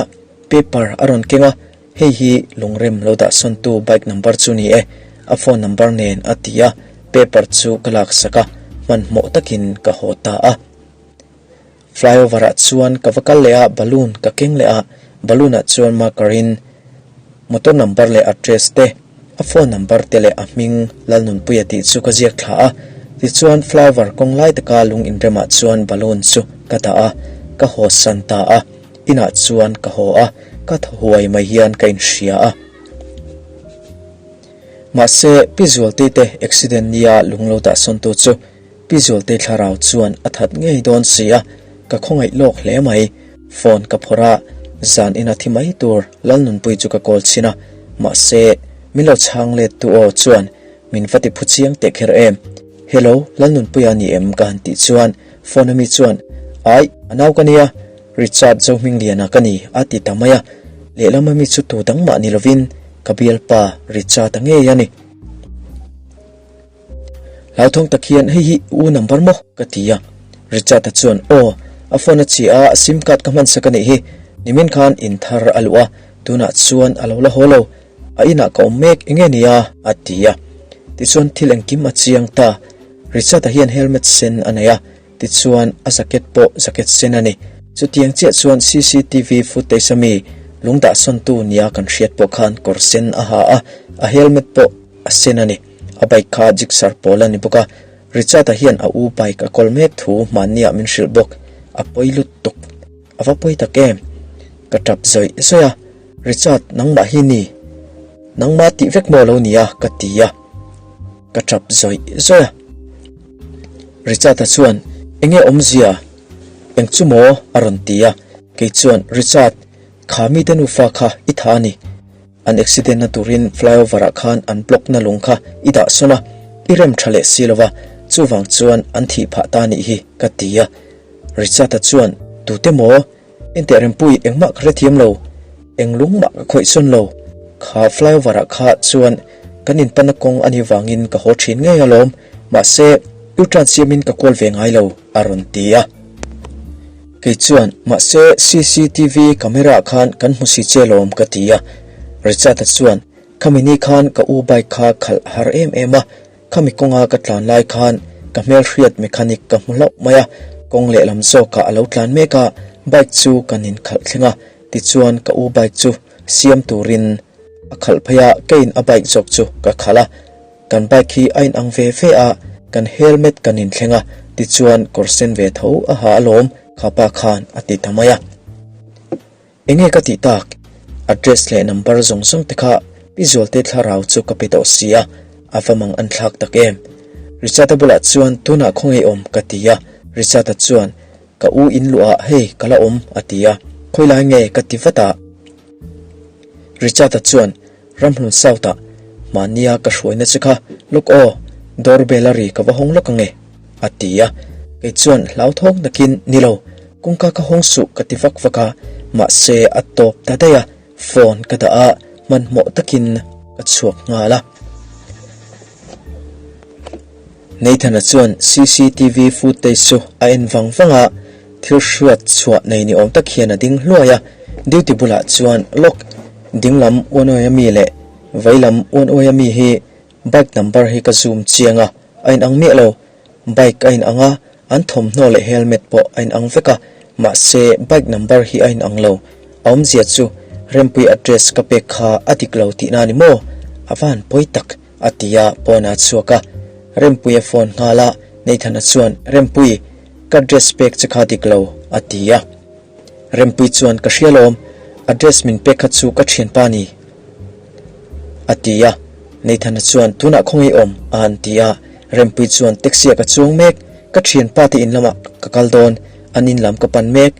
paper a rawn keng a, hei hi lungrem lo dahsawntu bike number chu ni e, a phone number nen a ti a, paper chu ka laksak a, hmanhmawh takin ka haw ta a. Flyover ah chuan ka va kal leh a, balloon ka keng leh a, balloon ah chuan marker in motor number leh address te, a phone number te leh a hming Lalnunpuia tih chu ka ziak thla a, tichuan flyover kawng lai taka lung inrem ah chuan balloon chu ka dah a, ka haw san ta a, inah chuan ka haw a, ka thaw huai mai hian ka inhria a. Mahse, Pi Zualtei te accident nia lung lo dah sawn tu chu Pi Zualtei thlarau chuan a that ngei dawn si a, ka khawngaih lawk hle mai. Phone ka phawrh a, zan ina thi mai tur Lalnunpui chu ka call chhin a, mahse, min lo chhang let tu aw chuan min va ti phu chiang teh kher em. Hello, Lalnunpuia ni em? ka han tih chuan phone ami chuan, Aih, a nau ka nia, Richard Zohmingliana ka ni a ti ta mai a, lehlam ami chu tu dang mah ni lovin ka bialpa Richard-a ngei a ni. Hlauthawng tak hian hei hi u number maw? ka ti a. Richard-a chuan aw, a phone a chhi a, sim card ka hmansak a nih hi, nimin khan in thar a luh a, tunah chuan a lo la haw lo, a inah ka awm mek enge nia? a ti a. Tichuan thil engkim a chiang ta, Richard-a hian helmet sen a nei a, Tichuan, a jacket pawh jacket sen a ni. Chutiang chiah chuan cctv footage a mi lungdahsawntu nia kan hriat pawh khan kawr sen a ha a, a helmet pawh a sen a ni. A bike kha Gixxer pawl a ni bawk a. Richard-a hian a u bike a kawl mek thu hmanniah min hrilh bawk. A pawi lut tuk. A va pawi tak em? Ka tap zawih zawih a, Richard, nangmah hi ni. Nangmah tih vek maw lo nia ka ti a. Ka tap zawih zawih a. Richard-a chuan, Enge awmzia? Eng chu maw? a rawn ti a. Kei chuan, Richard, kha mite nufa kha i tha a ni. An accident na turin flyover ah khan an block na lung kha i dah sawn a, i rem tha leh si lova, chuvang chuan an thih phah ta nih hi, ka ti a. Richard-a chuan, Tute maw? Enteh Rempui, engmah ka hrethiam lo, eng lung mah ka khawih sawn lo. Kha flyover ah kha chuan kan inpanna kawng a nih vangin ka haw thin ngei alawm, mahse U-turn siamin ka kual ve ngai lo, a rawn ti a. Kei chuan, Mahse cctv camera ah khan kan hmu si che lawm, ka ti a. Richard-a chuan, Khami ni khan ka u bike kha khalh a har em em a, Khami kawnga ka tlan lai khan ka hmelhriat mechanic ka hmu hlauh mai a, kawng lehlam zawkah a lo tlan mek a, bike chu kan inkhalh thleng a, tichuan ka u bike chu siam turin a khalh phei a, keiin a bike zawk chu ka khalh a, kan bike hi a inang ve ve a, kan helmet kan inthleng a, tichuan kawr sen ve tho a ha alawm khapa khan a ti ta mai a. Enge ka tih tak? Address leh number zawng zawng te kha Pi Zualte thlarau chu ka pe tawh si a, a va mang an thlak tak em? Richard-a bulah chuan tunah khawngaih awm ka ti a, Richard-a chuan ka u in luah ah hei ka la awm a ti a, khawilai nge ka ti vat a. Richard-a chuan Ramhlun South ah mahnia ka hruaina che kha lawk aw, door bell a ri ka va hawng lawk ange a ti a, kei chuan hlauthawng takin ni lo, kawngka ka hawng suh ka ti vak vak a, mahse a tawp ta daih a, phone ka dah a, hmanhmawh takin ka chhuak nghal a. Nathan-a chuan cctv footage chu a en vang vang a, thil hriat chhuah nei ni awm tak hian a ding hluai a, duty bulah chuan lawk dinglam uan-uaia mi leh veilam uan-uaia mi hi bike number hi ka zoom chiang a, a inang miah lo, bike a inang a, an thawmhnaw leh helmet pawh a inang vek a, mahse bike number hi a inang lo, a awmzia chu Rempui address ka pek kha a dik lo tihna a ni maw? A va han pawi tak. A ti a, pawn a chhuak a. Rempui a phone nghal a, Nathan-a chuan, Rempui, ka dress pek che kha dik lo, a ti a. Rempui chuan, Ka hria lawm, a dress min pek kha chu ka thianpa ni, a ti a. Nathan-a chuan, Tunah khawngaih awm, a han ti a. Rempui chuan, Taxi-ah ka chuang mek, ka thianpa te in lamah ka kal dawn, an in lam ka pan mek,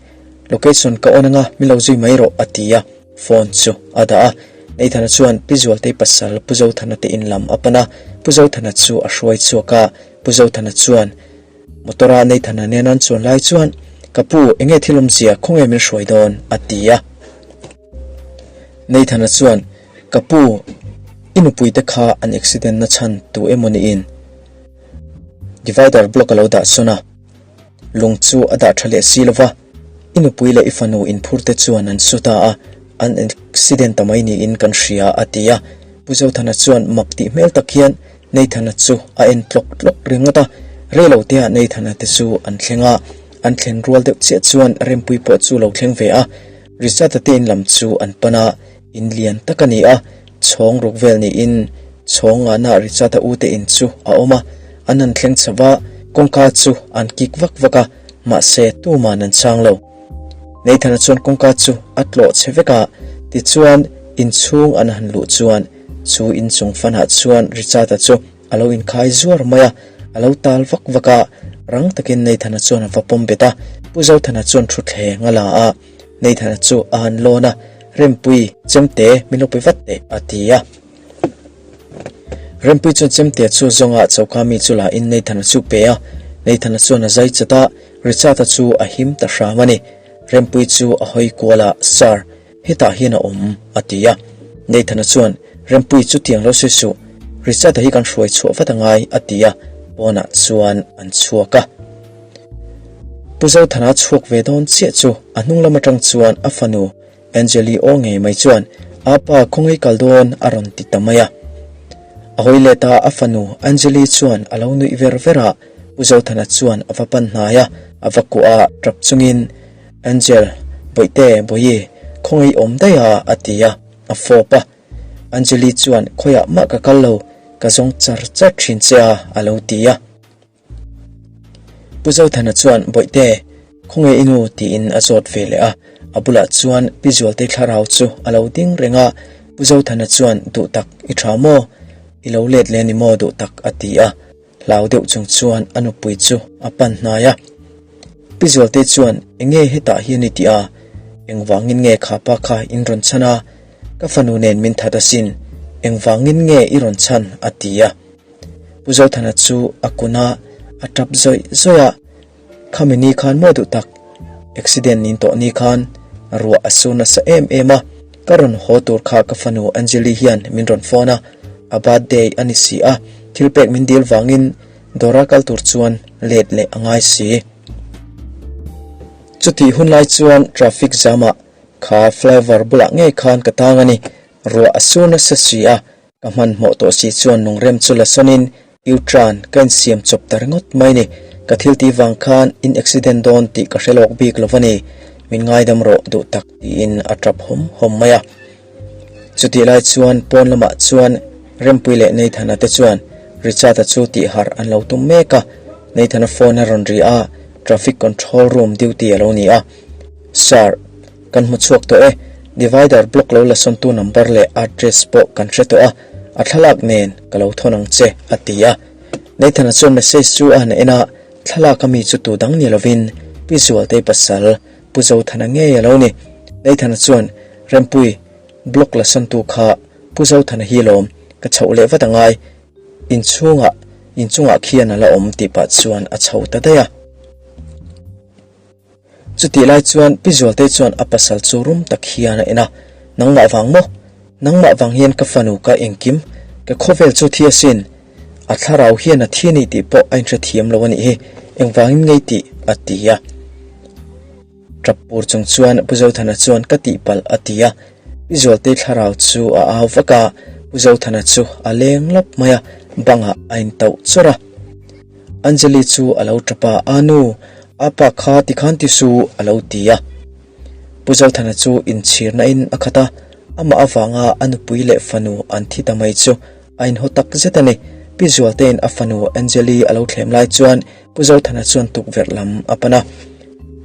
location ka on anga min lo zui mai rawh, a ti a. Phone chu a dah a, Nathan-a chuan Pi Zualtei pasal Pu Zothana te in lam a pan a, Pu Zothana chu a hruai chhuak a, Pu Zothana chuan motor-a Nathan-a nen an chuan lai chuan, Ka pu, enge thil awmzia, khawnge min hruai dawn? a ti a. Nathan-a chuan, Ka pu, i nupui te kha an accident na chhan tu emaw niin divider block a lo dah sawn a, Lung chu a dah tha leh si lova, i nupui leh i fanu inphur te chuan an su ta a, an accident ta mai niin kan hria a ti a. Pu Zothana chuan mak tih hmel tak hian Nathan-a chu a en tlawk tlawk ringawt a, reilo te ah Nathan-a te chu an thleng a, an thlen rual deuh chiah chuan Rempui pawh chu lo thleng ve a, Richard-a te in lam chu an pan a, In lian tak a ni a, chhawng ruk vel niin chhawng ngahna Richard-a ute in chu a awm a, an han thleng chho va, kawngka chu an kik vak vak a, mahse tuman an chang lo. Nathan-a chuan kawngka chu a tlawh chhe vek a, tichuan inchhung an han luh chuan chu inchung fanah chuan Richard-a chu a lo inkhai zuar mai a, a lo tal vak vak a, rang takin Nathan-a chuan a va pawm bet a, Pu Zothana chuan thutthleng a la a. Nathan-a chu a han lawn a, Rempui, chemte, min lo pe vat teh, a ti a. Rempui chuan chemte chu zawnga choka mi chu la in Nathan-a chu pe a. Nathan-a chuan a zai chat a, Richard-a chu a him ta hram a ni. Rempui chu a hawi kual a, Sir, hetah hian a awm, a ti a. Nathan-a chuan, Rempui chu tiang lo sawi suh, Richard-a hi kan hruai chhuah vat angai, a ti a, pawnah chuan an chhuak a. Pu Zothana chhuak ve dawn chiah chu a hnung lam atang chuan a fanu Angeli aw ngei mai chuan a pa khawngaih kal dawn a rawn ti ta mai a. A hawi let a a fanu Angeli chuan a lo nuih ver ver a, Pu Zothana chuan a va pan hnai a, a va kuah a tap chungin Angel, Bawihte, Bawihi, khawngaih awm daih a a ti a, a fawp a. Angeli chuan khawiah mah ka kal lo, ka zawng char char thin che a a lo ti a. Pu Zothana chuan Bawihte, khawnge i nu? tiin a zawt ve leh a, a bulah chuan Pi Zualtei thlarau chu a lo ding reng a, Pu Zothana chuan Duhtak, i tha maw? I lo let leh ni maw Duhtak? a ti a. Hlau deuh chung chuan a nupui chu a pan hnai a. Pi Zualte chuan, Enge hetah hian i tih a? Engvangin nge kha pa kha in rawn chhan a? Ka fanu nen min that asin, engvangin nge i rawn chhan? a ti a. Pu Zothana chu a kun a, a tap zawih zawih a. Khami ni khan maw duh tak, accident nin tawh ni khan ruah a sur nasa em em a, ka rawn haw tur kha ka fanu Anjali hian min rawn phone a, a birthday a ni si a, thil pek min dil vangin dawra kal tur chuan let leh a ngai si. Chutih hun lai chuan traffic jam ah kha flyover bulah ngei khan ka tang a ni, ruah a sur nasa si a, Ka hmanhmawh tawh si chuan lungrem chu la sawnin U-turn ka insiam chawp ta ringawt mai ni. Ka thil tih vang khan in accident dawn tih ka hre lawk bik lo va ni. Min ngaidam rawh duh tak tiin a tap hawm hawm mai a. Chutih lai chuan pawn lamah chuan Rempui leh Nathan-a te chuan Richard-a chu tih harh an lo tum mek a. Nathan-a phone a rawn ri a, traffic control room duty a lo ni a. Sir. Kan hmu chhuak tawh e, divider block lo la sawntu number leh address pawh kan hre tawh a, a thlalak nen ka lo thawn ang che, a ti a. Nathan-a chuan message chu a han en a, thlalak a mi chu tu dang ni lovin Pi Zualtei pasal Pu Zothana ngei a lo ni. Nathan-a chuan, Rempui, block la sawntu kha Pu Zothana hi lawm, ka chhoh leh vat angai, inchhungah, inchungah khian a la awm tih pah chuan a chho ta daih a. Chutih lai chuan Pi Zualtei chuan a pasal chu rum tak hian a en a, Nangmah vang maw? Nangmah vang hian ka fanu ka engkim, ka khawvel chu thi asin. A thlarau hian a thi a ni tih pawh a inhrethiam lo a nih hi, engvangin ngei tih? a ti a. Tap pur chung chuan Pu Zothana chuan ka tihpalh a ti a. Pi Zualtei thlarau chu a au vak a, Pu Zothana chu a leng lawp mai a, bangah a intauh chawrh a. Anjali chu a lo tap a, A nu, a pa kha tikhan ti su, a lo ti a. Pu Zothana chu inchhirna in a khat a, amah avanga a nupui leh fanu an thi ta mai chu a inhaw tak zet a ni. Pi Zualtein a fanu Anjali a lo thlem lai chuan Pu Zothana chuan tukverh lam a pan a.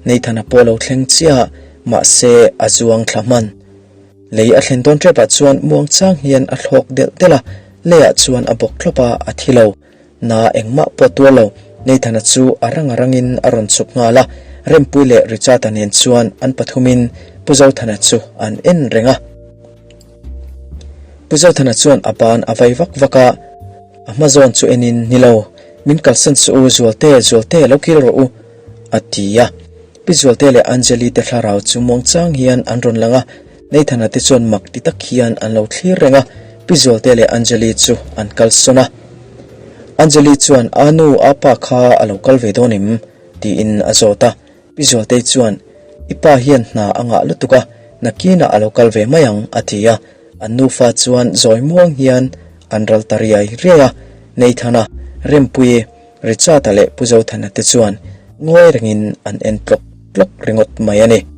Nathan-a pawh a lo thleng chiah a, mahse a zuang thla hman. Lei a thlen dawn tepah chuan muangchang hian a thlawk delh delh a, leiah chuan a bawk thlawp a, a thi lo. Na engmah pawh tuar lo, Nathan-a chu a rang a rangin a rawn chhuk nghal a, Rempui leh Richard-a nen chuan an pathumin Pu Zothana chu an en reng a. Pu Zothana chuan a ban a vai vak vak a, a hma zawn chu enin, Ni lo, min kalsan suh u, Zualte, Zualte, lo kil rawh u, a ti a. Pi Zualte leh Anjali te thlarau chu muangchang hian an rawn lang a, Nathan-a te chuan mak ti tak hian an lo thlir reng a, Pi Zualte leh Anjali chu an kalsawn a. Anjali chuan, A nu, a pa kha a lo kal ve dawn em? tiin a zawt a. Pi Zualtei chuan, I pa hian hna a ngah lutuk a, nakinah a lo kal ve mai ang, a ti a. An nufa chuan zawi muang hian an ral ta riai riai a. Nathan-a, Rempuii, Richard-a leh Pu Zothana te chuan ngawi rengin an en tlawk tlawk ringawt mai a ni.